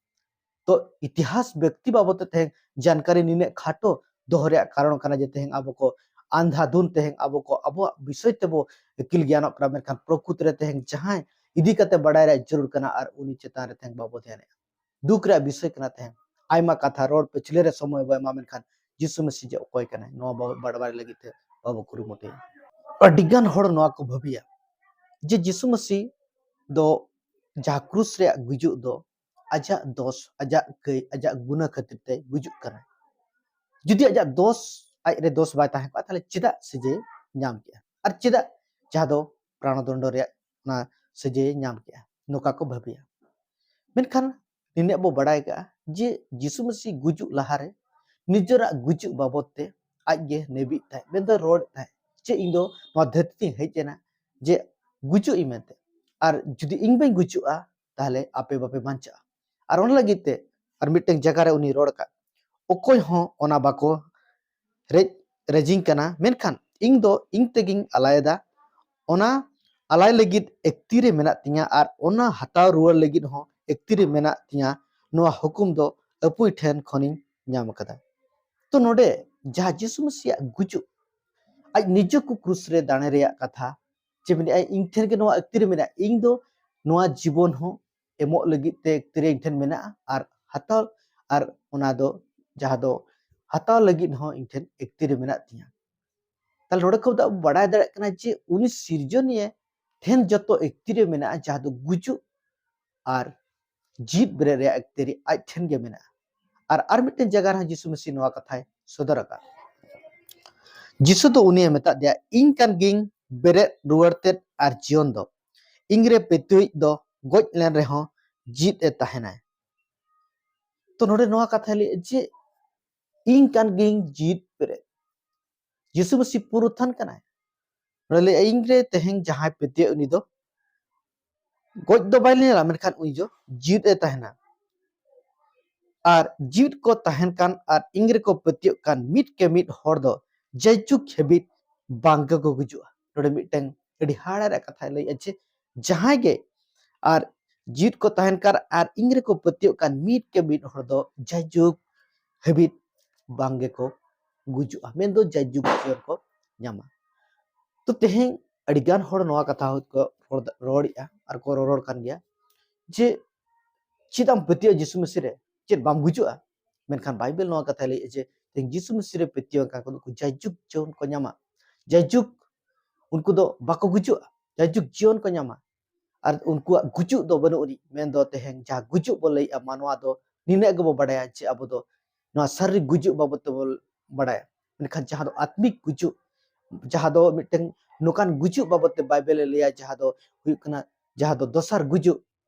ᱛᱚ ᱤᱛᱤᱦᱟᱥ ᱵᱮᱠᱛᱤ ᱵᱟᱵᱚᱫ ᱛᱮ ᱛᱮᱦᱮᱧ ᱡᱟᱱᱠᱟᱨᱤ ᱱᱤᱱᱟᱹᱜ ᱠᱷᱟᱴᱚ ᱫᱚᱦᱚ ᱨᱮᱭᱟᱜ ᱠᱟᱨᱚᱱ ᱠᱟᱱᱟ ᱡᱮ ᱛᱮᱦᱮᱧ ᱟᱵᱚ ᱠᱚ ᱟᱱᱫᱷᱟᱫᱷᱩᱱ ᱛᱮᱦᱮᱧ ᱟᱵᱚ ᱠᱚ ᱟᱵᱚᱣᱟᱜ ᱵᱤᱥᱚᱭ ᱛᱮᱵᱚ ᱟᱹᱠᱤᱞ ᱜᱮᱭᱟᱱᱚᱜ ᱠᱟᱱᱟ, ᱢᱮᱱᱠᱷᱟᱱ ᱯᱨᱚᱠᱨᱤᱛ ᱨᱮ ᱛᱮᱦᱮᱧ ᱡᱟᱦᱟᱸᱭ ᱤᱫᱤ ᱠᱟᱛᱮ ᱵᱟᱰᱟᱭ ᱨᱮᱭᱟᱜ ᱡᱟᱹᱨᱩᱲ ᱠᱟᱱᱟ ᱟᱨ ᱩᱱᱤ ᱪᱮᱛᱟᱱ ᱨᱮ ᱛᱮᱦᱮᱧ ᱵᱟᱵᱚ ᱫᱷᱮᱭᱟᱱᱮᱜᱼᱟ᱾ ᱫᱩᱠ ᱨᱮᱭᱟᱜ ᱵᱤᱥᱚᱭ ᱠᱟᱱᱟ ᱛᱮᱦᱮᱧ᱾ ᱟᱭᱢᱟ ᱠᱟᱛᱷᱟ ᱨᱚᱲ ᱯᱟᱹᱪᱷᱞᱟᱹ ᱨᱮ ᱥᱚᱢᱚᱭ ᱵᱚ ᱮᱢᱟ, ᱢᱮᱱᱠᱷᱟᱱ ᱡᱤᱥᱩ ᱢᱟᱹᱥᱤ ᱡᱮ ᱚᱠᱚᱭ ᱠᱟᱱᱟᱭ ᱱᱚᱣᱟ ᱵᱟᱵᱚ ᱵᱟᱰᱟᱭ ᱞᱟᱹᱜᱤᱫ ᱛᱮ ᱵᱟᱵᱚ ᱠᱩᱨᱩᱢᱩᱴᱩᱭᱟ᱾ ᱟᱹᱰᱤᱜᱟᱱ ᱦᱚᱲ ᱱᱚᱣᱟ ᱠᱚ ᱵᱷᱟᱹᱵᱤᱭᱟ ᱡᱮ ᱡᱤᱥᱩ ᱢᱟᱹᱥᱤ ᱫᱚ ᱡᱟᱦᱟᱸ ᱠᱨᱩᱥ ᱨᱮᱭᱟᱜ ᱜᱩᱡᱩᱜ ᱫᱚ ᱟᱡᱟᱜ ᱫᱚᱥ, ᱟᱡᱟᱜ ᱠᱟᱹᱭ, ᱟᱡᱟᱜ ᱜᱩᱱᱟᱹ ᱠᱷᱟᱹᱛᱤᱨ ᱛᱮ ᱜᱩᱡᱩᱜ ᱠᱟᱱᱟᱭ᱾ ᱡᱩᱫᱤ ᱟᱡᱟᱜ ᱫᱚᱥ, ᱟᱡ ᱨᱮ ᱫᱚᱥ ᱵᱟᱭ ᱛᱟᱦᱮᱸ ᱠᱚᱜᱼᱟ, ᱛᱟᱦᱞᱮ ᱪᱮᱫᱟᱜ ᱥᱟᱹᱡᱟᱹᱭ ᱧᱟᱢ ᱠᱮᱜᱼᱟ? ᱟᱨ ᱪᱮᱫᱟᱜ ᱡᱟᱦᱟᱸ ᱫᱚ ᱯᱨᱟᱬᱚᱫᱚᱱᱰᱚ ᱨᱮᱭᱟᱜ ᱚᱱᱟ ᱥᱟᱹᱡᱟᱹᱭᱮ ᱧᱟᱢ ᱠᱮᱜᱼᱟ? ᱱᱚᱝᱠᱟ ᱠᱚ ᱵᱷᱟᱹᱵᱤᱭᱟ᱾ ᱢᱮᱱᱠᱷᱟᱱ ᱱᱤᱱᱟᱹᱜ ᱵᱚ ᱵᱟᱲᱟᱭ ᱠᱟᱜᱼᱟ ᱡᱮ ᱡᱤᱥᱩ ᱢᱟᱹᱥᱤ ᱜᱩᱡᱩᱜ ᱞᱟᱦᱟᱨᱮ ᱱᱤᱡᱮᱨᱟᱜ ᱜᱩᱡᱩᱜ ᱵᱟᱵᱚᱫ ᱛᱮ ᱟᱡᱜᱮ ᱱᱮᱵᱤᱜ ᱛᱟᱦᱮᱸᱫ, ᱢᱮᱱᱫᱚ ᱨᱚᱲᱮᱫ ᱛᱟᱦᱮᱸᱫ ᱡᱮ ᱤᱧ ᱫᱚ ᱱᱚᱣᱟ ᱫᱷᱟᱹᱨᱛᱤ ᱛᱤᱧ ᱦᱮᱡ ᱮᱱᱟ ᱡᱮ ᱜᱩᱡᱩᱜ ᱤᱧ ᱢᱮᱱᱛᱮ, ᱟᱨ ᱡᱩᱫᱤ ᱤᱧ ᱵᱟᱹᱧ ᱜᱩᱡᱩᱜᱼᱟ ᱛᱟᱦᱞᱮ ᱟᱯᱮ ᱵᱟᱯᱮ ᱵᱟᱧᱪᱟᱜᱼᱟ᱾ ᱟᱨ ᱚᱱᱟ ᱞᱟᱹᱜᱤᱫ ᱛᱮ ᱟᱨ ᱢᱤᱫᱴᱮᱱ ᱡᱟᱭᱜᱟ ᱨᱮ ᱩᱱᱤ ᱨᱚᱲ ᱟᱠᱟᱫ, ᱚᱠᱚᱭ ᱦᱚᱸ ᱚᱱᱟ ᱵᱟᱠᱚ ᱨᱮᱡ ᱨᱮᱡᱤᱧ ᱠᱟᱱᱟ, ᱢᱮᱱᱠᱷᱟᱱ ᱤᱧ ᱫᱚ ᱤᱧ ᱛᱮᱜᱤᱧ ᱟᱞᱟᱭᱮᱫᱟ᱾ ᱚᱱᱟ ᱟᱞᱟᱭ ᱞᱟᱹᱜᱤᱫ ᱮᱠᱛᱤ ᱨᱮ ᱢᱮᱱᱟᱜ ᱛᱤᱧᱟ ᱟᱨ ᱚᱱᱟ ᱦᱟᱛᱟᱣ ᱨᱩᱣᱟᱹᱲ ᱞᱟᱹᱜᱤᱫ ᱦᱚᱸ ᱮᱠᱛᱤ ᱨᱮ ᱢᱮᱱᱟᱜ ᱛᱤᱧᱟ᱾ ᱱᱚᱣᱟ ᱦᱩᱠᱩᱢ ᱫᱚ ᱟᱹᱯᱩᱭ ᱴᱷᱮᱱ ᱠᱷᱚᱱᱤᱧ ᱧᱟᱢ ᱟᱠᱟᱫᱟ᱾ ᱛᱚ ᱱᱚᱰᱮ ᱡᱟᱦᱟᱸ ᱡᱤᱥᱩ ᱢᱟᱹᱥᱤᱭᱟᱜ ᱜᱩᱡᱩᱜ, ᱟᱡ ᱱᱤᱡᱮ ᱠᱚ ᱠᱨᱩᱥ ᱨᱮ ᱫᱟᱲᱮ ᱨᱮᱭᱟᱜ ᱠᱟᱛᱷᱟ, ᱡᱮ ᱢᱮᱱᱮᱫᱼᱟᱭ, ᱤᱧ ᱴᱷᱮᱱ ᱜᱮ ᱱᱚᱣᱟ ᱮᱠᱛᱤ ᱨᱮ ᱢᱮᱱᱟᱜᱼᱟ, ᱤᱧ ᱫᱚ ᱱᱚᱣᱟ ᱡᱤᱵᱚᱱ ᱦᱚᱸ ᱮᱢᱚᱜ ᱞᱟᱹᱜᱤᱫ ᱛᱮ ᱮᱠᱛᱤᱨᱮ ᱤᱧ ᱴᱷᱮᱱ ᱢᱮᱱᱟᱜᱼᱟ, ᱟᱨ ᱦᱟᱛᱟᱣ, ᱟᱨ ᱚᱱᱟ ᱫᱚ ᱡᱟᱦᱟᱸ ᱫᱚ ᱦᱟᱛᱟᱣ ᱞᱟᱹᱜᱤᱫ ᱦᱚᱸ ᱤᱧ ᱴᱷᱮᱱ ᱮᱠᱛᱤᱨᱮ ᱢᱮᱱᱟᱜ ᱛᱤᱧᱟᱹ᱾ ᱛᱟᱦᱞᱮ ᱱᱚᱰᱮ ᱠᱷᱚᱱ ᱫᱚ ᱟᱵᱚ ᱵᱟᱲᱟᱭ ᱫᱟᱲᱮᱭᱟᱜ ᱠᱟᱱᱟ ᱡᱮ ᱩᱱᱤ ᱥᱤᱨᱡᱚᱱᱤᱭᱟᱹ ᱴᱷᱮᱱ ᱡᱚᱛᱚ ᱮᱠᱛᱤᱨᱮ ᱢᱮᱱᱟᱜᱼᱟ, ᱡᱟᱦᱟᱸ ᱫᱚ ᱜᱩᱡᱩᱜ ᱟᱨ ᱡᱤᱣᱤᱫ ᱵᱮᱨᱮᱫ ᱨᱮᱭᱟᱜ ᱮᱠᱛᱤᱨᱮ ᱟᱡ ᱴᱷᱮᱱ ᱜᱮ ᱢᱮᱱᱟᱜᱼᱟ᱾ ᱟᱨ ᱟᱨ ᱢᱤᱫᱴᱮᱱ ᱡᱟᱭᱜᱟ ᱨᱮᱦᱚᱸ ᱡᱤᱥᱩ ᱢᱟᱹᱥᱤ ᱱᱚᱣᱟ ᱠᱟᱛᱷᱟᱭ ᱥᱚᱫᱚᱨ ᱟᱠᱟᱫ᱾ ᱡᱤᱥᱩ ᱫᱚ ᱩᱱᱤᱭᱮ ᱢᱮᱛᱟᱫ ᱫᱮᱭᱟ, "ᱤᱧ ᱠᱟᱱ ᱜᱤᱭᱟᱹᱧ ᱵᱮᱨᱮᱫ ᱨᱩᱣᱟᱹᱲ ᱛᱮᱫ ᱟᱨ ᱡᱤᱭᱚᱱ ᱫᱚ᱾ ᱤᱧ ᱨᱮ ᱯᱟᱹᱛᱭᱟᱹᱣᱤᱡ ᱫᱚ ᱜᱚᱡ ᱞᱮᱱ ᱨᱮᱦᱚᱸ ᱡᱤᱣᱤᱫ ᱮ ᱛᱟᱦᱮᱱᱟᱭ᱾" ᱛᱚ ᱱᱚᱰᱮ ᱱᱚᱣᱟ ᱠᱟᱛᱷᱟᱭ ᱞᱟᱹᱭᱮᱫ ᱡᱮ, "ᱤᱧ ᱠᱟᱱ ᱜᱤᱭᱟᱹᱧ ᱡᱤᱣᱤᱫ ᱵᱮᱨᱮᱫ᱾" ᱡᱤᱥᱩ ᱢᱟᱹᱥᱤ ᱯᱩᱱᱨᱩᱛᱷᱟᱱ ᱠᱟᱱᱟᱭ᱾ ᱱᱚᱰᱮ ᱞᱟᱹᱭᱮᱫᱼᱟ, "ᱤᱧ ᱨᱮ ᱛᱮᱦᱮᱧ ᱡᱟᱦᱟᱸᱭ ᱯᱟᱹᱛᱭᱟᱹᱜ, ᱩᱱᱤ ᱫᱚ ᱜᱚᱡ ᱫᱚ ᱵᱟᱭ ᱧᱮᱞᱟ, ᱢᱮᱱᱠᱷᱟᱱ ᱩᱱᱤ ᱫᱚ ᱡᱤᱣᱤᱫ ᱮ ᱛᱟᱦᱮᱱᱟ᱾ ᱟᱨ ᱡᱤᱣᱤᱫ ᱠᱚ ᱛᱟᱦᱮᱱ ᱠᱟᱱ ᱟᱨ ᱤᱧ ᱨᱮᱠᱚ ᱯᱟᱹᱛᱭᱟᱹᱜ ᱠᱟᱱ ᱢᱤᱫ ᱠᱮ ᱢᱤᱫ ᱦᱚᱲ ᱫᱚ ᱡᱟᱭᱡᱩᱜᱽ ᱦᱟᱹᱵᱤᱡ ᱵᱟᱝ ᱜᱮᱠᱚ ᱜᱩᱡᱩᱜᱼᱟ᱾" ᱱᱚᱰᱮ ᱢᱤᱫᱴᱟᱝ ᱟᱹᱰᱤ ᱦᱟᱦᱟᱲᱟ ᱨᱮᱭᱟᱜ ᱠᱟᱛᱷᱟᱭ ᱞᱟᱹᱭᱮᱫᱼᱟ ᱡᱮ, ᱡᱟᱦᱟᱸᱭ ᱜᱮ ᱟᱨ ᱡᱤᱣᱤᱫ ᱠᱚ ᱛᱟᱦᱮᱱ ᱠᱟᱱ ᱟᱨ ᱤᱧ ᱨᱮᱠᱚ ᱯᱟᱹᱛᱭᱟᱹᱜ ᱠᱟᱱ ᱢᱤᱫ ᱠᱮ ᱢᱤᱫ ᱦᱚᱲ ᱫᱚ ᱡᱟᱭᱡᱩᱜᱽ ᱦᱟᱹᱵᱤᱡ ᱵᱟᱝ ᱜᱮᱠᱚ ᱜᱩᱡᱩᱜᱼᱟ, ᱢᱮᱱᱫᱚ ᱡᱟᱭᱡᱩᱜᱽ ᱡᱤᱭᱚᱱ ᱠᱚ ᱧᱟᱢᱟ᱾ ᱛᱚ ᱛᱮᱦᱮᱧ ᱟᱹᱰᱤᱜᱟᱱ ᱦᱚᱲ ᱱᱚᱣᱟ ᱠᱟᱛᱷᱟ ᱦᱚᱸᱠᱚ ᱨᱚᱲ, ᱨᱚᱲᱮᱫᱼᱟ ᱟᱨ ᱠᱚ ᱨᱚᱨᱚᱲ ᱠᱟᱱ ᱜᱮᱭᱟ ᱡᱮ, "ᱪᱮᱫ ᱮᱢ ᱯᱟᱹᱛᱭᱟᱹᱜᱼᱟ ᱡᱤᱥᱩ ᱢᱟᱹᱥᱤ ᱨᱮ? ᱪᱮᱫ ᱵᱟᱢ ᱜᱩᱡᱩᱜᱼᱟ?" ᱢᱮᱱᱠᱷᱟᱱ ᱵᱟᱭᱵᱮᱞ ᱱᱚᱣᱟ ᱠᱟᱛᱷᱟᱭ ᱞᱟᱹᱭᱮᱫᱼᱟ ᱡᱮ ᱛᱮᱦᱮᱧ ᱡᱤᱥᱩ ᱢᱟᱹᱥᱤ ᱨᱮ ᱯᱟᱹᱛᱭᱟᱹᱣ ᱟᱠᱟᱱ ᱠᱚᱫᱚ ᱩᱱᱠᱩ ᱡᱟᱭᱡᱩᱜᱽ ᱡᱤᱭᱚᱱ ᱠᱚ ᱧᱟᱢᱟ, ᱡᱟᱭᱡᱩᱜᱽ ᱩᱱᱠᱩ ᱫᱚ ᱵᱟᱠᱚ ᱜᱩᱡᱩᱜᱼᱟ, ᱡᱟᱭᱡᱩᱜᱽ ᱡᱤᱭᱚᱱ ᱠᱚ ᱧᱟᱢᱟ᱾ ᱟᱨ ᱩᱱᱠᱩᱣᱟᱜ ᱜᱩᱡᱩᱜ ᱫᱚ ᱵᱟᱹᱱᱩᱜ ᱟᱹᱱᱤᱡ, ᱢᱮᱱᱫᱚ ᱛᱮᱦᱮᱧ ᱡᱟᱦᱟᱸ ᱜᱩᱡᱩᱜ ᱵᱚ ᱞᱟᱹᱭᱮᱫᱼᱟ, ᱢᱟᱱᱣᱟ ᱫᱚ ᱱᱤᱱᱟᱹᱜ ᱜᱮᱵᱚ ᱵᱟᱰᱟᱭᱟ ᱡᱮ ᱟᱵᱚ ᱫᱚ ᱱᱚᱣᱟ ᱥᱟᱨᱤᱨᱤᱠ ᱜᱩᱡᱩᱜ ᱵᱟᱵᱚᱫ ᱛᱮᱵᱚ ᱵᱟᱰᱟᱭᱟ, ᱢᱮᱱᱠᱷᱟᱱ ᱡᱟᱦᱟᱸ ᱫᱚ ᱟᱛᱢᱤᱠ ᱜᱩᱡᱩᱜ, ᱡᱟᱦᱟᱸ ᱫᱚ ᱢᱤᱫᱴᱟᱝ ᱱᱚᱝᱠᱟᱱ ᱜᱩᱡᱩᱜ ᱵᱟᱵᱚᱫ ᱛᱮ ᱵᱟᱭᱵᱮᱞ ᱮ ᱞᱟᱹᱭᱟ, ᱡᱟᱦᱟᱸ ᱫᱚ ᱦᱩᱭᱩᱜ ᱠᱟᱱᱟ, ᱡᱟᱦᱟᱸ ᱫᱚ ᱫᱚᱥᱟᱨ ᱜᱩᱡᱩᱜ,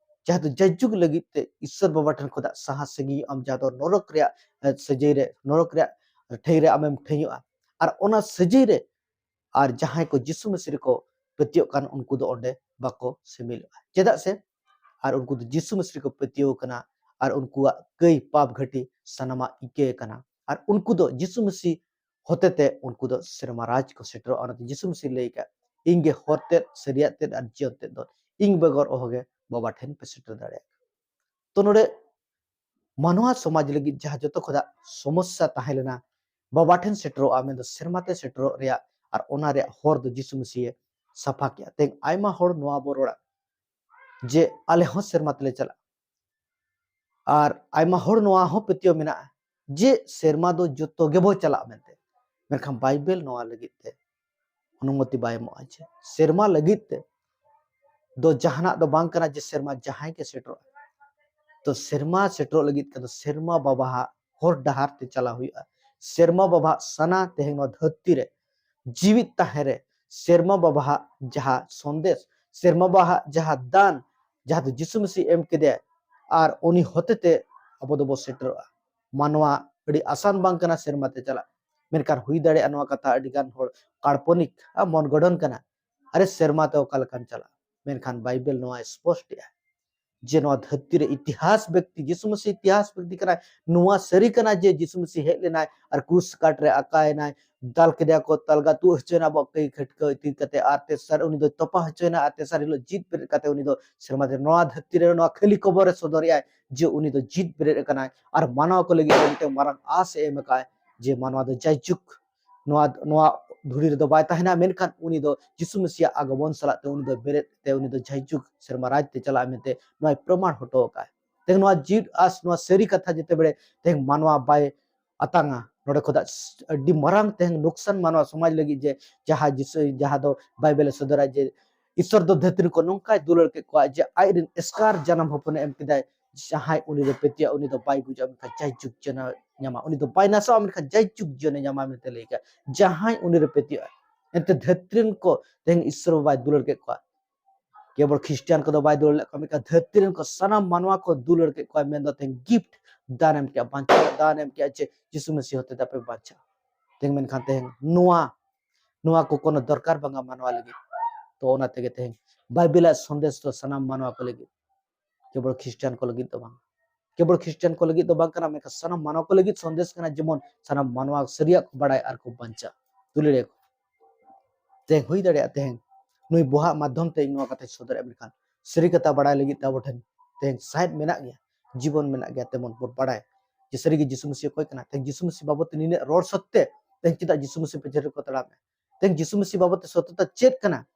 ᱡᱟᱦᱟᱸ ᱫᱚ ᱡᱟᱭᱡᱩᱜᱽ ᱞᱟᱹᱜᱤᱫ ᱛᱮ ᱤᱥᱥᱚᱨ ᱵᱟᱵᱟ ᱴᱷᱮᱱ ᱠᱷᱚᱱᱟᱜ ᱥᱟᱦᱟ ᱥᱟᱺᱜᱤᱧᱚᱜ ᱟᱢ, ᱡᱟᱦᱟᱸ ᱫᱚ ᱱᱚᱨᱚᱠ ᱨᱮᱭᱟᱜ, ᱮ, ᱥᱟᱹᱡᱟᱹᱭ ᱨᱮ, ᱱᱚᱨᱚᱠ ᱨᱮᱭᱟᱜ ᱴᱷᱟᱹᱭ ᱨᱮ ᱟᱢᱮᱢ ᱴᱷᱟᱹᱭᱚᱜᱼᱟ᱾ ᱟᱨ ᱚᱱᱟ ᱥᱟᱹᱡᱟᱹᱭ ᱨᱮ ᱟᱨ ᱡᱟᱦᱟᱸᱭ ᱠᱚ ᱡᱤᱥᱩ ᱢᱟᱹᱥᱤ ᱨᱮᱠᱚ ᱯᱟᱹᱛᱭᱟᱹᱜ ᱠᱟᱱ, ᱩᱱᱠᱩ ᱫᱚ ᱚᱸᱰᱮ ᱵᱟᱠᱚ ᱥᱟᱹᱢᱤᱞᱚᱜᱼᱟ᱾ ᱪᱮᱫᱟᱜ ᱥᱮ ᱟᱨ ᱩᱱᱠᱩ ᱫᱚ ᱡᱤᱥᱩ ᱢᱟᱹᱥᱤ ᱨᱮᱠᱚ ᱯᱟᱹᱛᱭᱟᱹᱣ ᱠᱟᱱᱟ ᱟᱨ ᱩᱱᱠᱩᱣᱟᱜ ᱠᱟᱹᱭ ᱯᱟᱯ ᱜᱷᱟᱹᱴᱤ ᱥᱟᱱᱟᱢᱟᱜ ᱤᱠᱟᱹ ᱟᱠᱟᱱᱟ᱾ ᱟᱨ ᱩᱱᱠᱩ ᱫᱚ ᱡᱤᱥᱩ ᱢᱟᱹᱥᱤ ᱦᱚᱛᱮᱛᱮ ᱩᱱᱠᱩ ᱫᱚ ᱥᱮᱨᱢᱟ ᱨᱟᱡᱽ ᱠᱚ ᱥᱮᱴᱮᱨᱚᱜᱼᱟ᱾ ᱚᱱᱟᱛᱮ ᱡᱤᱥᱩ ᱢᱟᱹᱥᱤ ᱞᱟᱹᱭ ᱟᱠᱟᱫ, "ᱤᱧ ᱜᱮ ᱦᱚᱨ ᱛᱮᱫ, ᱥᱟᱹᱨᱤᱭᱟᱜ ᱛᱮᱫ ᱟᱨ ᱡᱤᱭᱚᱱ ᱛᱮᱫ ᱫᱚ, ᱤᱧ ᱵᱮᱜᱚᱨ ᱚᱦᱚᱜᱮ ᱵᱟᱵᱟ ᱴᱷᱮᱱ ᱯᱮ ᱥᱮᱴᱮᱨ ᱫᱟᱲᱮᱭᱟᱜᱼᱟ᱾" ᱛᱚ ᱱᱚᱰᱮ ᱢᱟᱱᱣᱟ ᱥᱚᱢᱟᱡᱽ ᱞᱟᱹᱜᱤᱫ ᱡᱟᱦᱟᱸ ᱡᱚᱛᱚ ᱠᱷᱚᱱᱟᱜ ᱥᱚᱢᱚᱥᱥᱟ ᱛᱟᱦᱮᱸ ᱞᱮᱱᱟ, ᱵᱟᱵᱟ ᱴᱷᱮᱱ ᱥᱮᱴᱮᱨᱚᱜᱼᱟ, ᱢᱮᱱᱫᱚ ᱥᱮᱨᱢᱟ ᱛᱮ ᱥᱮᱴᱮᱨᱚᱜ ᱨᱮᱭᱟᱜ, ᱟᱨ ᱚᱱᱟ ᱨᱮᱭᱟᱜ ᱦᱚᱨ ᱫᱚ ᱡᱤᱥᱩ ᱢᱟᱹᱥᱤᱭᱮ ᱥᱟᱯᱷᱟ ᱠᱮᱜᱼᱟ᱾ ᱛᱮᱦᱮᱧ ᱟᱭᱢᱟ ᱦᱚᱲ ᱱᱚᱣᱟ ᱵᱚ ᱨᱚᱲᱟ, ᱡᱮ ᱟᱞᱮ ᱦᱚᱸ ᱥᱮᱨᱢᱟ ᱛᱮᱞᱮ ᱪᱟᱞᱟᱜᱼᱟ᱾ ᱟᱨ ᱟᱭᱢᱟ ᱦᱚᱲ ᱱᱚᱣᱟ ᱦᱚᱸ ᱯᱟᱹᱛᱭᱟᱹᱣ ᱢᱮᱱᱟᱜᱼᱟ ᱡᱮ ᱥᱮᱨᱢᱟ ᱫᱚ ᱡᱚᱛᱚ ᱜᱮᱵᱚ ᱪᱟᱞᱟᱜᱼᱟ ᱢᱮᱱᱛᱮ, ᱢᱮᱱᱠᱷᱟᱱ ᱵᱟᱭᱵᱮᱞ ᱱᱚᱣᱟ ᱞᱟᱹᱜᱤᱫ ᱛᱮ ᱚᱱᱩᱢᱚᱛᱤ ᱵᱟᱭ ᱮᱢᱚᱜᱼᱟ ᱡᱮ ᱥᱮᱨᱢᱟ ᱞᱟᱹᱜᱤᱫ ᱛᱮ ᱫᱚ ᱡᱟᱦᱟᱱᱟᱜ ᱫᱚ ᱵᱟᱝ ᱠᱟᱱᱟ ᱡᱮ ᱥᱮᱨᱢᱟ ᱡᱟᱦᱟᱸᱭ ᱜᱮ ᱥᱮᱴᱮᱨᱚᱜᱼᱟ᱾ ᱛᱚ ᱥᱮᱨᱢᱟ ᱥᱮᱴᱮᱨᱚᱜ ᱞᱟᱹᱜᱤᱫ ᱛᱮᱫᱚ ᱥᱮᱨᱢᱟ ᱵᱟᱵᱟᱣᱟᱜ ᱦᱚᱨ ᱰᱟᱦᱟᱨ ᱛᱮ ᱪᱟᱞᱟᱣ ᱦᱩᱭᱩᱜᱼᱟ᱾ ᱥᱮᱨᱢᱟ ᱵᱟᱵᱟᱣᱟᱜ ᱥᱟᱱᱟ ᱛᱮᱦᱮᱧ ᱱᱚᱣᱟ ᱫᱷᱟᱹᱨᱛᱤ ᱨᱮ ᱡᱤᱣᱤᱫ ᱛᱟᱦᱮᱸ ᱨᱮ ᱥᱮᱨᱢᱟ ᱵᱟᱵᱟᱣᱟᱜ ᱡᱟᱦᱟᱸ ᱥᱚᱱᱫᱮᱥ, ᱥᱮᱨᱢᱟ ᱵᱟᱵᱟᱣᱟᱜ ᱡᱟᱦᱟᱸ ᱫᱟᱱ, ᱡᱟᱦᱟᱸ ᱫᱚ ᱡᱤᱥᱩ ᱢᱟᱹᱥᱤ ᱮᱢ ᱠᱮᱫᱮᱭᱟ, ᱟᱨ ᱩᱱᱤ ᱦᱚᱛᱮᱛᱮ ᱟᱵᱚ ᱫᱚᱵᱚ ᱥᱮᱴᱮᱨᱚᱜᱼᱟ᱾ ᱢᱟᱱᱣᱟ ᱟᱹᱰᱤ ᱟᱥᱟᱱ ᱵᱟᱝ ᱠᱟᱱᱟ ᱥᱮᱨᱢᱟ ᱛᱮ ᱪᱟᱞᱟᱜ, ᱢᱮᱱᱠᱷᱟᱱ ᱦᱩᱭ ᱫᱟᱲᱮᱭᱟᱜᱼᱟ ᱱᱚᱣᱟ ᱠᱟᱛᱷᱟ ᱟᱹᱰᱤ ᱜᱟᱱ ᱦᱚᱲ ᱠᱟᱞᱯᱚᱱᱤᱠ ᱟᱨ ᱢᱚᱱ ᱜᱚᱲᱦᱚᱱ ᱠᱟᱱᱟ, ᱟᱨᱮ ᱥᱮᱨᱢᱟ ᱛᱮ ᱚᱠᱟ ᱞᱮᱠᱟᱢ ᱪᱟᱞᱟᱜᱼᱟ? ᱢᱮᱱᱠᱷᱟᱱ ᱵᱟᱭᱵᱮᱞ ᱱᱚᱣᱟ ᱥᱯᱚᱥᱴ ᱮᱜᱼᱟ ᱡᱮ ᱱᱚᱣᱟ ᱫᱷᱟᱹᱨᱛᱤ ᱨᱮ ᱤᱛᱤᱦᱟᱥ ᱵᱮᱠᱛᱤ, ᱡᱤᱥᱩ ᱢᱟᱹᱥᱤ ᱤᱛᱤᱦᱟᱥ ᱵᱮᱠᱛᱤ ᱠᱟᱱᱟᱭ, ᱱᱚᱣᱟ ᱥᱟᱹᱨᱤ ᱠᱟᱱᱟ ᱡᱮ ᱡᱤᱥᱩ ᱢᱟᱹᱥᱤ ᱦᱮᱡ ᱞᱮᱱᱟᱭ ᱟᱨ ᱠᱨᱩᱥ ᱠᱟᱴ ᱨᱮ ᱟᱠᱟᱭᱮᱱᱟᱭ, ᱫᱟᱞ ᱠᱮᱫᱮᱭᱟ ᱠᱚ, ᱛᱟᱞᱜᱟ ᱛᱩᱫ ᱦᱚᱪᱚᱭᱮᱱᱟ ᱟᱵᱚᱣᱟᱜ ᱠᱟᱹᱭ ᱠᱷᱟᱹᱴᱠᱟᱹ ᱤᱫᱤ ᱠᱟᱛᱮ, ᱟᱨ ᱛᱮᱥᱟᱨ ᱩᱱᱤ ᱫᱚ ᱛᱚᱯᱟ ᱦᱚᱪᱚᱭᱮᱱᱟ, ᱟᱨ ᱛᱮᱥᱟᱨ ᱦᱤᱞᱳᱜ ᱡᱤᱛ ᱵᱮᱨᱮᱫ ᱠᱟᱛᱮ ᱩᱱᱤ ᱫᱚ ᱥᱮᱨᱢᱟ ᱨᱮ ᱱᱚᱣᱟ ᱫᱷᱟᱹᱨᱛᱤ ᱨᱮ ᱱᱚᱣᱟ ᱠᱷᱟᱹᱞᱤ ᱠᱚᱵᱚᱨ ᱨᱮ ᱥᱚᱫᱚᱨᱮᱜᱼᱟᱭ ᱡᱮ ᱩᱱᱤ ᱫᱚ ᱡᱤᱛ ᱵᱮᱨᱮᱫ ᱟᱠᱟᱱᱟᱭ ᱟᱨ ᱢᱟᱱᱣᱟ ᱠᱚ ᱞᱟᱹᱜᱤᱫ ᱛᱮ ᱢᱤᱫᱴᱮᱱ ᱢᱟᱨᱟᱝ ᱟᱥ ᱮ ᱮᱢ ᱟᱠᱟᱫᱼᱟᱭ ᱡᱮ ᱢᱟᱱᱣᱟ ᱫᱚ ᱡᱟᱭᱡᱩᱜᱽ ᱱᱚᱣᱟ, ᱱᱚᱣᱟ ᱫᱷᱩᱲᱤ ᱨᱮᱫᱚ ᱵᱟᱭ ᱛᱟᱦᱮᱱᱟ, ᱢᱮᱱᱠᱷᱟᱱ ᱩᱱᱤ ᱫᱚ ᱡᱤᱥᱩ ᱢᱟᱹᱥᱤᱭᱟᱜ ᱟᱜᱚᱢᱚᱱ ᱥᱟᱞᱟᱜ ᱛᱮ ᱩᱱᱤ ᱫᱚ ᱵᱮᱨᱮᱫ ᱛᱮ ᱩᱱᱤ ᱫᱚ ᱡᱟᱭᱡᱩᱜᱽ ᱥᱮᱨᱢᱟ ᱨᱟᱡᱽ ᱛᱮ ᱪᱟᱞᱟᱜᱼᱟ ᱢᱮᱱᱛᱮ ᱱᱚᱣᱟᱭ ᱯᱨᱚᱢᱟᱬ ᱦᱚᱴᱚ ᱟᱠᱟᱫᱼᱟ᱾ ᱛᱮᱦᱮᱧ ᱱᱚᱣᱟ ᱡᱤᱣᱤᱫ ᱟᱥ, ᱱᱚᱣᱟ ᱥᱟᱹᱨᱤ ᱠᱟᱛᱷᱟ ᱡᱮᱛᱮ ᱵᱮᱲᱮ ᱛᱮᱦᱮᱧ ᱢᱟᱱᱣᱟ ᱵᱟᱭ ᱟᱛᱟᱝᱟ, ᱱᱚᱰᱮ ᱠᱷᱚᱱᱟᱜ ᱟᱹᱰᱤ ᱢᱟᱨᱟᱝ ᱛᱮᱦᱮᱧ ᱱᱩᱠᱥᱟᱱ ᱢᱟᱱᱣᱟ ᱥᱚᱢᱟᱡᱽ ᱞᱟᱹᱜᱤᱫ ᱡᱮ ᱡᱟᱦᱟᱸ ᱡᱤᱥᱩ, ᱡᱟᱦᱟᱸ ᱫᱚ ᱵᱟᱭᱵᱮᱞᱮ ᱥᱚᱫᱚᱨᱟ ᱡᱮ ᱤᱥᱥᱚᱨ ᱫᱚ ᱫᱷᱟᱹᱨᱛᱤ ᱨᱮᱠᱚ ᱱᱚᱝᱠᱟᱭ ᱫᱩᱞᱟᱹᱲ ᱠᱮᱫ ᱠᱚᱣᱟ ᱡᱮ ᱟᱡ ᱨᱮᱱ ᱮᱥᱠᱟᱨ ᱡᱟᱱᱟᱢ ᱦᱚᱯᱚᱱᱮ ᱮᱢ ᱠᱮᱫᱟᱭ, ᱡᱟᱦᱟᱸᱭ ᱩᱱᱤ ᱨᱮ ᱯᱟᱹᱛᱭᱟᱹᱜᱼᱟ ᱩᱱᱤ ᱫᱚ ᱵᱟᱭ ᱜᱩᱡᱩᱜᱼᱟ ᱢᱮᱱᱠᱷᱟᱱ ᱡᱟᱭᱡᱩᱜᱽ ᱡᱤᱭᱚᱱᱮ ᱧᱟᱢᱟ, ᱩᱱᱤ ᱫᱚ ᱵᱟᱭ ᱱᱟᱥᱟᱜᱼᱟ ᱢᱮᱱᱠᱷᱟᱱ ᱡᱟᱭᱡᱩᱜᱽ ᱡᱤᱭᱚᱱᱮ ᱧᱟᱢᱟ ᱢᱮᱱᱛᱮ ᱞᱟᱹᱭ ᱠᱟᱜᱼᱟ᱾ ᱡᱟᱦᱟᱸᱭ ᱩᱱᱤ ᱨᱮ ᱯᱟᱹᱛᱭᱟᱹᱜᱼᱟ᱾ ᱮᱱᱛᱮ ᱫᱷᱟᱹᱨᱛᱤ ᱨᱮᱱ ᱠᱚ ᱛᱮᱦᱮᱧ ᱤᱥᱥᱚᱨ ᱵᱟᱵᱟᱭ ᱫᱩᱞᱟᱹᱲ ᱠᱮᱫ ᱠᱚᱣᱟ, ᱠᱮᱵᱚᱞ ᱠᱷᱨᱤᱥᱴᱤᱭᱟᱱ ᱠᱚᱫᱚ ᱵᱟᱭ ᱫᱩᱞᱟᱹᱲ ᱞᱮᱫ ᱠᱚᱣᱟ, ᱢᱮᱱᱠᱷᱟᱱ ᱫᱷᱟᱹᱨᱛᱤ ᱨᱮᱱ ᱠᱚ ᱥᱟᱱᱟᱢ ᱢᱟᱱᱣᱟ ᱠᱚ ᱫᱩᱞᱟᱹᱲ ᱠᱮᱫ ᱠᱚᱣᱟ, ᱢᱮᱱᱫᱚ ᱛᱮᱦᱮᱧ ᱜᱤᱯᱷᱴ ᱫᱟᱱ ᱮᱢ ᱠᱮᱫᱼᱟ, ᱵᱟᱧᱪᱟᱣ ᱫᱟᱱ ᱮᱢ ᱠᱮᱫᱼᱟ ᱡᱮ ᱡᱤᱥᱩ ᱢᱟᱹᱥᱤ ᱦᱚᱛᱮ ᱛᱮ ᱟᱯᱮ ᱵᱟᱧᱪᱟᱣ᱾ ᱛᱮᱦᱮᱧ ᱢᱮᱱᱠᱷᱟᱱ ᱛᱮᱦᱮᱧ ᱱᱚᱣᱟ, ᱱᱚᱣᱟ ᱠᱚ ᱠᱳᱱᱳ ᱫᱚᱨᱠᱟᱨ ᱵᱟᱝᱟ ᱢᱟᱱᱣᱟ ᱞᱟᱹᱜᱤᱫ᱾ ᱛᱚ ᱚᱱᱟ ᱛᱮᱜᱮ ᱛᱮᱦᱮᱧ ᱵᱟᱭᱵᱮᱞᱟᱜ ᱥᱚᱱᱫᱮᱥ ᱫᱚ ᱥᱟᱱᱟᱢ ᱢᱟᱱᱣᱟ ᱠᱚ ᱞᱟᱹᱜᱤᱫ, ᱠᱮᱵᱚᱞ ᱠᱷᱨᱤᱥᱴᱤᱭᱟᱱ ᱠᱚ ᱞᱟᱹᱜᱤᱫ ᱫᱚ ᱵᱟᱝ, ᱠᱮᱵᱚᱞ ᱠᱷᱨᱤᱥᱴᱤᱭᱟᱱ ᱠᱚ ᱞᱟᱹᱜᱤᱫ ᱫᱚ ᱵᱟᱝ ᱠᱟᱱᱟ, ᱢᱮᱱᱠᱷᱟᱱ ᱥᱟᱱᱟᱢ ᱢᱟᱱᱣᱟ ᱠᱚ ᱞᱟᱹᱜᱤᱫ ᱥᱚᱱᱫᱮᱥ ᱠᱟᱱᱟ, ᱡᱮᱢᱚᱱ ᱥᱟᱱᱟᱢ ᱢᱟᱱᱣᱟ ᱥᱟᱹᱨᱤᱭᱟᱜ ᱠᱚ ᱵᱟᱲᱟᱭ ᱟᱨ ᱠᱚ ᱵᱟᱧᱪᱟᱜ ᱫᱩᱞᱟᱹᱲᱤᱭᱟᱹ ᱠᱚ᱾ ᱛᱮᱦᱮᱧ ᱦᱩᱭ ᱫᱟᱲᱮᱭᱟᱜᱼᱟ ᱛᱮᱦᱮᱧ ᱱᱩᱭ ᱵᱚᱦᱟᱜ ᱢᱟᱫᱽᱫᱷᱚᱢ ᱛᱮ ᱤᱧ ᱱᱚᱣᱟ ᱠᱟᱛᱷᱟᱧ ᱥᱚᱫᱚᱨᱮᱫ, ᱢᱮᱱᱠᱷᱟᱱ ᱥᱟᱹᱨᱤ ᱠᱟᱛᱷᱟ ᱵᱟᱲᱟᱭ ᱞᱟᱹᱜᱤᱫ ᱛᱮ ᱟᱵᱚ ᱴᱷᱮᱱ ᱛᱮᱦᱮᱧ ᱥᱟᱦᱮᱫ ᱢᱮᱱᱟᱜ ᱜᱮᱭᱟ, ᱡᱤᱵᱚᱱ ᱢᱮᱱᱟᱜ ᱜᱮᱭᱟ, ᱛᱮᱢᱚᱱ ᱵᱚᱱ ᱵᱟᱲᱟᱭ ᱡᱮ ᱥᱟᱹᱨᱤᱜᱮ ᱡᱤᱥᱩ ᱢᱟᱹᱥᱤ ᱚᱠᱚᱭ ᱠᱟᱱᱟ᱾ ᱛᱮᱦᱮᱧ ᱡᱤᱥᱩ ᱢᱟᱹᱥᱤ ᱵᱟᱵᱚᱫ ᱛᱮ ᱱᱤᱱᱟᱹᱜ ᱨᱚᱲ ᱥᱚᱛᱛᱮ ᱛᱮᱦᱮᱧ ᱪᱮᱫᱟᱜ ᱡᱤᱥᱩ ᱢᱟᱹᱥᱤ ᱯᱟᱹᱪᱷᱟᱹ ᱨᱮᱠᱚ ᱛᱟᱲᱟᱢᱮᱫ? ᱛᱮᱦᱮᱧ ᱡᱤᱥᱩ ᱢᱟᱹᱥᱤ ᱵᱟᱵᱚᱫ ᱛᱮ ᱥᱚᱛᱚᱛᱟ ᱪᱮᱫ ᱠᱟᱱᱟ?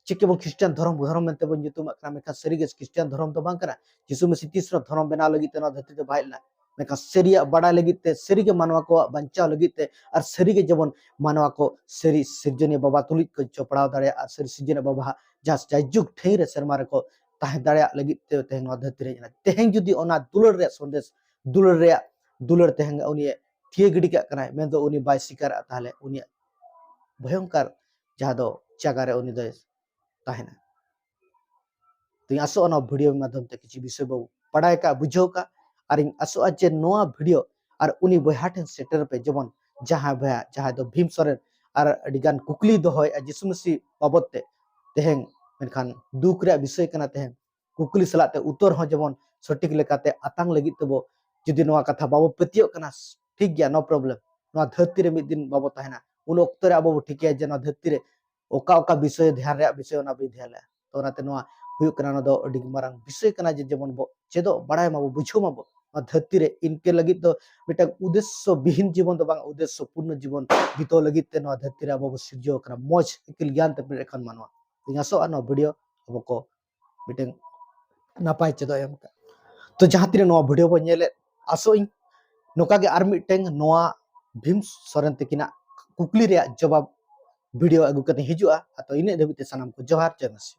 ᱪᱮᱫ ᱠᱮᱵᱚᱞ ᱠᱷᱨᱤᱥᱴᱟᱱ ᱫᱷᱚᱨᱚᱢ ᱫᱷᱚᱨᱚᱢ ᱢᱮᱱᱛᱮ ᱵᱚᱱ ᱧᱩᱛᱩᱢᱟᱜ ᱠᱟᱱᱟ, ᱢᱮᱱᱠᱷᱟᱱ ᱥᱟᱹᱨᱤᱜᱮ ᱠᱷᱨᱤᱥᱴᱟᱱ ᱫᱷᱚᱨᱚᱢ ᱫᱚ ᱵᱟᱝ ᱠᱟᱱᱟ᱾ ᱡᱤᱥᱩ ᱢᱟᱹᱥᱤ ᱛᱤᱥ ᱨᱮᱦᱚᱸ ᱫᱷᱚᱨᱚᱢ ᱵᱮᱱᱟᱣ ᱞᱟᱹᱜᱤᱫ ᱛᱮ ᱱᱚᱣᱟ ᱫᱷᱟᱹᱨᱛᱤ ᱛᱮ ᱵᱟᱭ ᱦᱮᱡ ᱞᱮᱱᱟ, ᱢᱮᱱᱠᱷᱟᱱ ᱥᱟᱹᱨᱤᱭᱟᱜ ᱵᱟᱰᱟᱭ ᱞᱟᱹᱜᱤᱫ ᱛᱮ, ᱥᱟᱹᱨᱤᱜᱮ ᱢᱟᱱᱣᱟ ᱠᱚᱣᱟᱜ ᱵᱟᱧᱪᱟᱣ ᱞᱟᱹᱜᱤᱫ ᱛᱮ, ᱟᱨ ᱥᱟᱹᱨᱤᱜᱮ ᱡᱮᱢᱚᱱ ᱢᱟᱱᱣᱟ ᱠᱚ ᱥᱟᱹᱨᱤ ᱥᱤᱨᱡᱚᱱᱤᱭᱟᱹ ᱵᱟᱵᱟ ᱛᱩᱞᱩᱡ ᱠᱚ ᱡᱚᱯᱲᱟᱣ ᱫᱟᱲᱮᱭᱟᱜ, ᱟᱨ ᱥᱟᱹᱨᱤ ᱥᱤᱨᱡᱚᱱᱤᱭᱟᱹ ᱵᱟᱵᱟᱣᱟᱜ ᱡᱟᱦᱟᱸ ᱡᱟᱭᱡᱩᱜᱽ ᱴᱷᱟᱹᱭ ᱨᱮ ᱥᱮᱨᱢᱟ ᱨᱮᱠᱚ ᱛᱟᱦᱮᱸ ᱫᱟᱲᱮᱭᱟᱜ ᱞᱟᱹᱜᱤᱫ ᱛᱮ ᱛᱮᱦᱮᱧ ᱱᱚᱣᱟ ᱫᱷᱟᱹᱨᱛᱤ ᱨᱮ ᱦᱮᱡ ᱮᱱᱟ᱾ ᱛᱮᱦᱮᱧ ᱡᱩᱫᱤ ᱚᱱᱟ ᱫᱩᱞᱟᱹᱲ ᱨᱮᱭᱟᱜ ᱥᱚᱱᱫᱮᱥ, ᱫᱩᱞᱟᱹᱲ ᱨᱮᱭᱟᱜ, ᱫᱩᱞᱟᱹᱲ ᱛᱮᱦᱮᱧ ᱩᱱᱤ ᱛᱷᱤᱭᱟᱹ ᱜᱤᱰᱤ ᱠᱟᱜ ᱠᱟᱱᱟᱭ, ᱢᱮᱱᱫᱚ ᱩᱱᱤ ᱵᱟᱭ ᱥᱤᱠᱟᱨᱟᱜᱼᱟ, ᱛᱟᱦᱚᱞᱮ ᱩᱱᱤᱭᱟᱜ ᱵᱷᱚᱭᱚᱝᱠᱟᱨ ᱡᱟᱦᱟᱸ ᱫᱚ ᱡᱟᱭᱜᱟ ᱨᱮ ᱩᱱᱤ ᱫᱚᱭ ᱛᱟᱦᱮᱱᱟ᱾ ᱛᱚᱧ ᱟᱥᱚᱜᱼᱟ ᱱᱚᱣᱟ ᱵᱷᱤᱰᱤᱭᱳ ᱢᱟᱫᱽᱫᱷᱚᱢ ᱛᱮ ᱠᱤᱪᱷᱩ ᱵᱤᱥᱚᱭ ᱵᱚ ᱵᱟᱲᱟᱭ ᱠᱟᱜ, ᱵᱩᱡᱷᱟᱹᱣ ᱠᱟᱜ, ᱟᱨ ᱤᱧ ᱟᱥᱚᱜᱼᱟ ᱡᱮ ᱱᱚᱣᱟ ᱵᱷᱤᱰᱤᱭᱳ ᱟᱨ ᱩᱱᱤ ᱵᱚᱭᱦᱟ ᱴᱷᱮᱱ ᱥᱮᱴᱮᱨ ᱯᱮ, ᱡᱮᱢᱚᱱ ᱡᱟᱦᱟᱸᱭ ᱵᱚᱭᱦᱟ ᱡᱟᱦᱟᱸᱭ ᱫᱚ ᱵᱷᱤᱢ ᱥᱚᱨᱮᱱ ᱟᱨ ᱟᱹᱰᱤ ᱜᱟᱱ ᱠᱩᱠᱞᱤ ᱫᱚᱦᱚᱭᱮᱫᱼᱟ ᱡᱤᱥᱩ ᱢᱟᱹᱥᱤ ᱵᱟᱵᱚᱫ ᱛᱮ ᱛᱮᱦᱮᱧ, ᱢᱮᱱᱠᱷᱟᱱ ᱫᱩᱠ ᱨᱮᱭᱟᱜ ᱵᱤᱥᱚᱭ ᱠᱟᱱᱟ ᱛᱮᱦᱮᱧ, ᱠᱩᱠᱞᱤ ᱥᱟᱞᱟᱜ ᱛᱮ ᱩᱛᱛᱚᱨ ᱦᱚᱸ ᱡᱮᱢᱚᱱ ᱥᱚᱴᱷᱤᱠ ᱞᱮᱠᱟᱛᱮ ᱟᱛᱟᱝ ᱞᱟᱹᱜᱤᱫ ᱛᱮᱵᱚ, ᱡᱩᱫᱤ ᱱᱚᱣᱟ ᱠᱟᱛᱷᱟ ᱵᱟᱵᱚ ᱯᱟᱹᱛᱭᱟᱹᱜ ᱠᱟᱱᱟ, ᱴᱷᱤᱠ ᱜᱮᱭᱟ, no problem, ᱱᱚᱣᱟ ᱫᱷᱟᱹᱨᱛᱤ ᱨᱮ ᱢᱤᱫ ᱫᱤᱱ ᱵᱟᱵᱚ ᱛᱟᱦᱮᱱᱟ, ᱩᱱ ᱚᱠᱛᱚ ᱨᱮ ᱟᱵᱚ ᱵᱚ ᱴᱷᱤᱠᱟᱹᱭᱟ ᱡᱮ ᱱᱚᱣᱟ ᱫᱷᱟᱹᱨᱛᱤ ᱨᱮ ᱚᱠᱟ ᱚᱠᱟ ᱵᱤᱥᱚᱭ ᱫᱷᱮᱭᱟᱱ ᱨᱮᱭᱟᱜ ᱵᱤᱥᱚᱭ ᱚᱱᱟ ᱵᱚᱱ ᱫᱷᱮᱭᱟᱱ ᱞᱮᱜᱼᱟ᱾ ᱛᱚ ᱚᱱᱟᱛᱮ ᱱᱚᱣᱟ ᱦᱩᱭᱩᱜ ᱠᱟᱱᱟ, ᱚᱱᱟ ᱫᱚ ᱟᱹᱰᱤ ᱢᱟᱨᱟᱝ ᱵᱤᱥᱚᱭ ᱠᱟᱱᱟ ᱡᱮ ᱡᱮᱢᱚᱱ ᱵᱚ ᱪᱮᱫᱚᱜ, ᱵᱟᱲᱟᱭ ᱢᱟᱵᱚ, ᱵᱩᱡᱷᱟᱹᱣ ᱢᱟᱵᱚ᱾ ᱱᱚᱣᱟ ᱫᱷᱟᱹᱨᱛᱤ ᱨᱮ ᱤᱱᱠᱟᱹ ᱞᱟᱹᱜᱤᱫ ᱫᱚ ᱢᱤᱫᱴᱟᱝ ᱩᱫᱮᱥᱥᱚ ᱵᱤᱦᱤᱱ ᱡᱤᱵᱚᱱ ᱫᱚ ᱵᱟᱝ, ᱩᱫᱮᱥᱥᱚ ᱯᱩᱨᱱᱚ ᱡᱤᱵᱚᱱ ᱵᱤᱛᱟᱹᱣ ᱞᱟᱹᱜᱤᱫ ᱛᱮ ᱱᱚᱣᱟ ᱫᱷᱟᱹᱨᱛᱤ ᱨᱮ ᱟᱵᱚ ᱵᱚ ᱥᱤᱨᱡᱟᱹᱣ ᱟᱠᱟᱱᱟ, ᱢᱚᱡᱽ ᱟᱹᱠᱤᱞ ᱜᱮᱭᱟᱱ ᱛᱮ ᱯᱮᱨᱮᱡ ᱟᱠᱟᱱ ᱢᱟᱱᱣᱟ᱾ ᱤᱧ ᱟᱥᱚᱜᱼᱟ ᱱᱚᱣᱟ ᱵᱷᱤᱰᱤᱭᱳ ᱟᱵᱚ ᱠᱚ ᱢᱤᱫᱴᱟᱝ ᱱᱟᱯᱟᱭ ᱪᱮᱫᱚᱜ ᱮ ᱮᱢ ᱠᱟᱜ᱾ ᱛᱚ ᱡᱟᱦᱟᱸ ᱛᱤᱱᱟᱹᱜ ᱱᱚᱣᱟ ᱵᱷᱤᱰᱤᱭᱳ ᱵᱚᱱ ᱧᱮᱞᱮᱫ, ᱟᱥᱚᱜ ᱟᱹᱧ ᱱᱚᱝᱠᱟ ᱜᱮ ᱟᱨ ᱢᱤᱫᱴᱟᱝ ᱱᱚᱣᱟ ᱵᱷᱤᱢ ᱥᱚᱨᱮᱱ ᱛᱤᱠᱤᱱᱟᱜ ᱠᱩᱠᱞᱤ ᱨᱮᱭᱟᱜ ᱡᱚᱵᱟᱵ ᱵᱷᱤᱰᱤᱭᱳ ᱟᱹᱜᱩ ᱠᱟᱛᱮ ᱦᱤᱡᱩᱜᱼᱟ᱾ ᱟᱫᱚ ᱤᱱᱟᱹᱜ ᱫᱷᱟᱹᱵᱤᱡ ᱛᱮ ᱥᱟᱱᱟᱢ ᱠᱚ ᱡᱚᱦᱟᱨ, ᱡᱚᱭ ᱢᱟᱹᱥᱤ᱾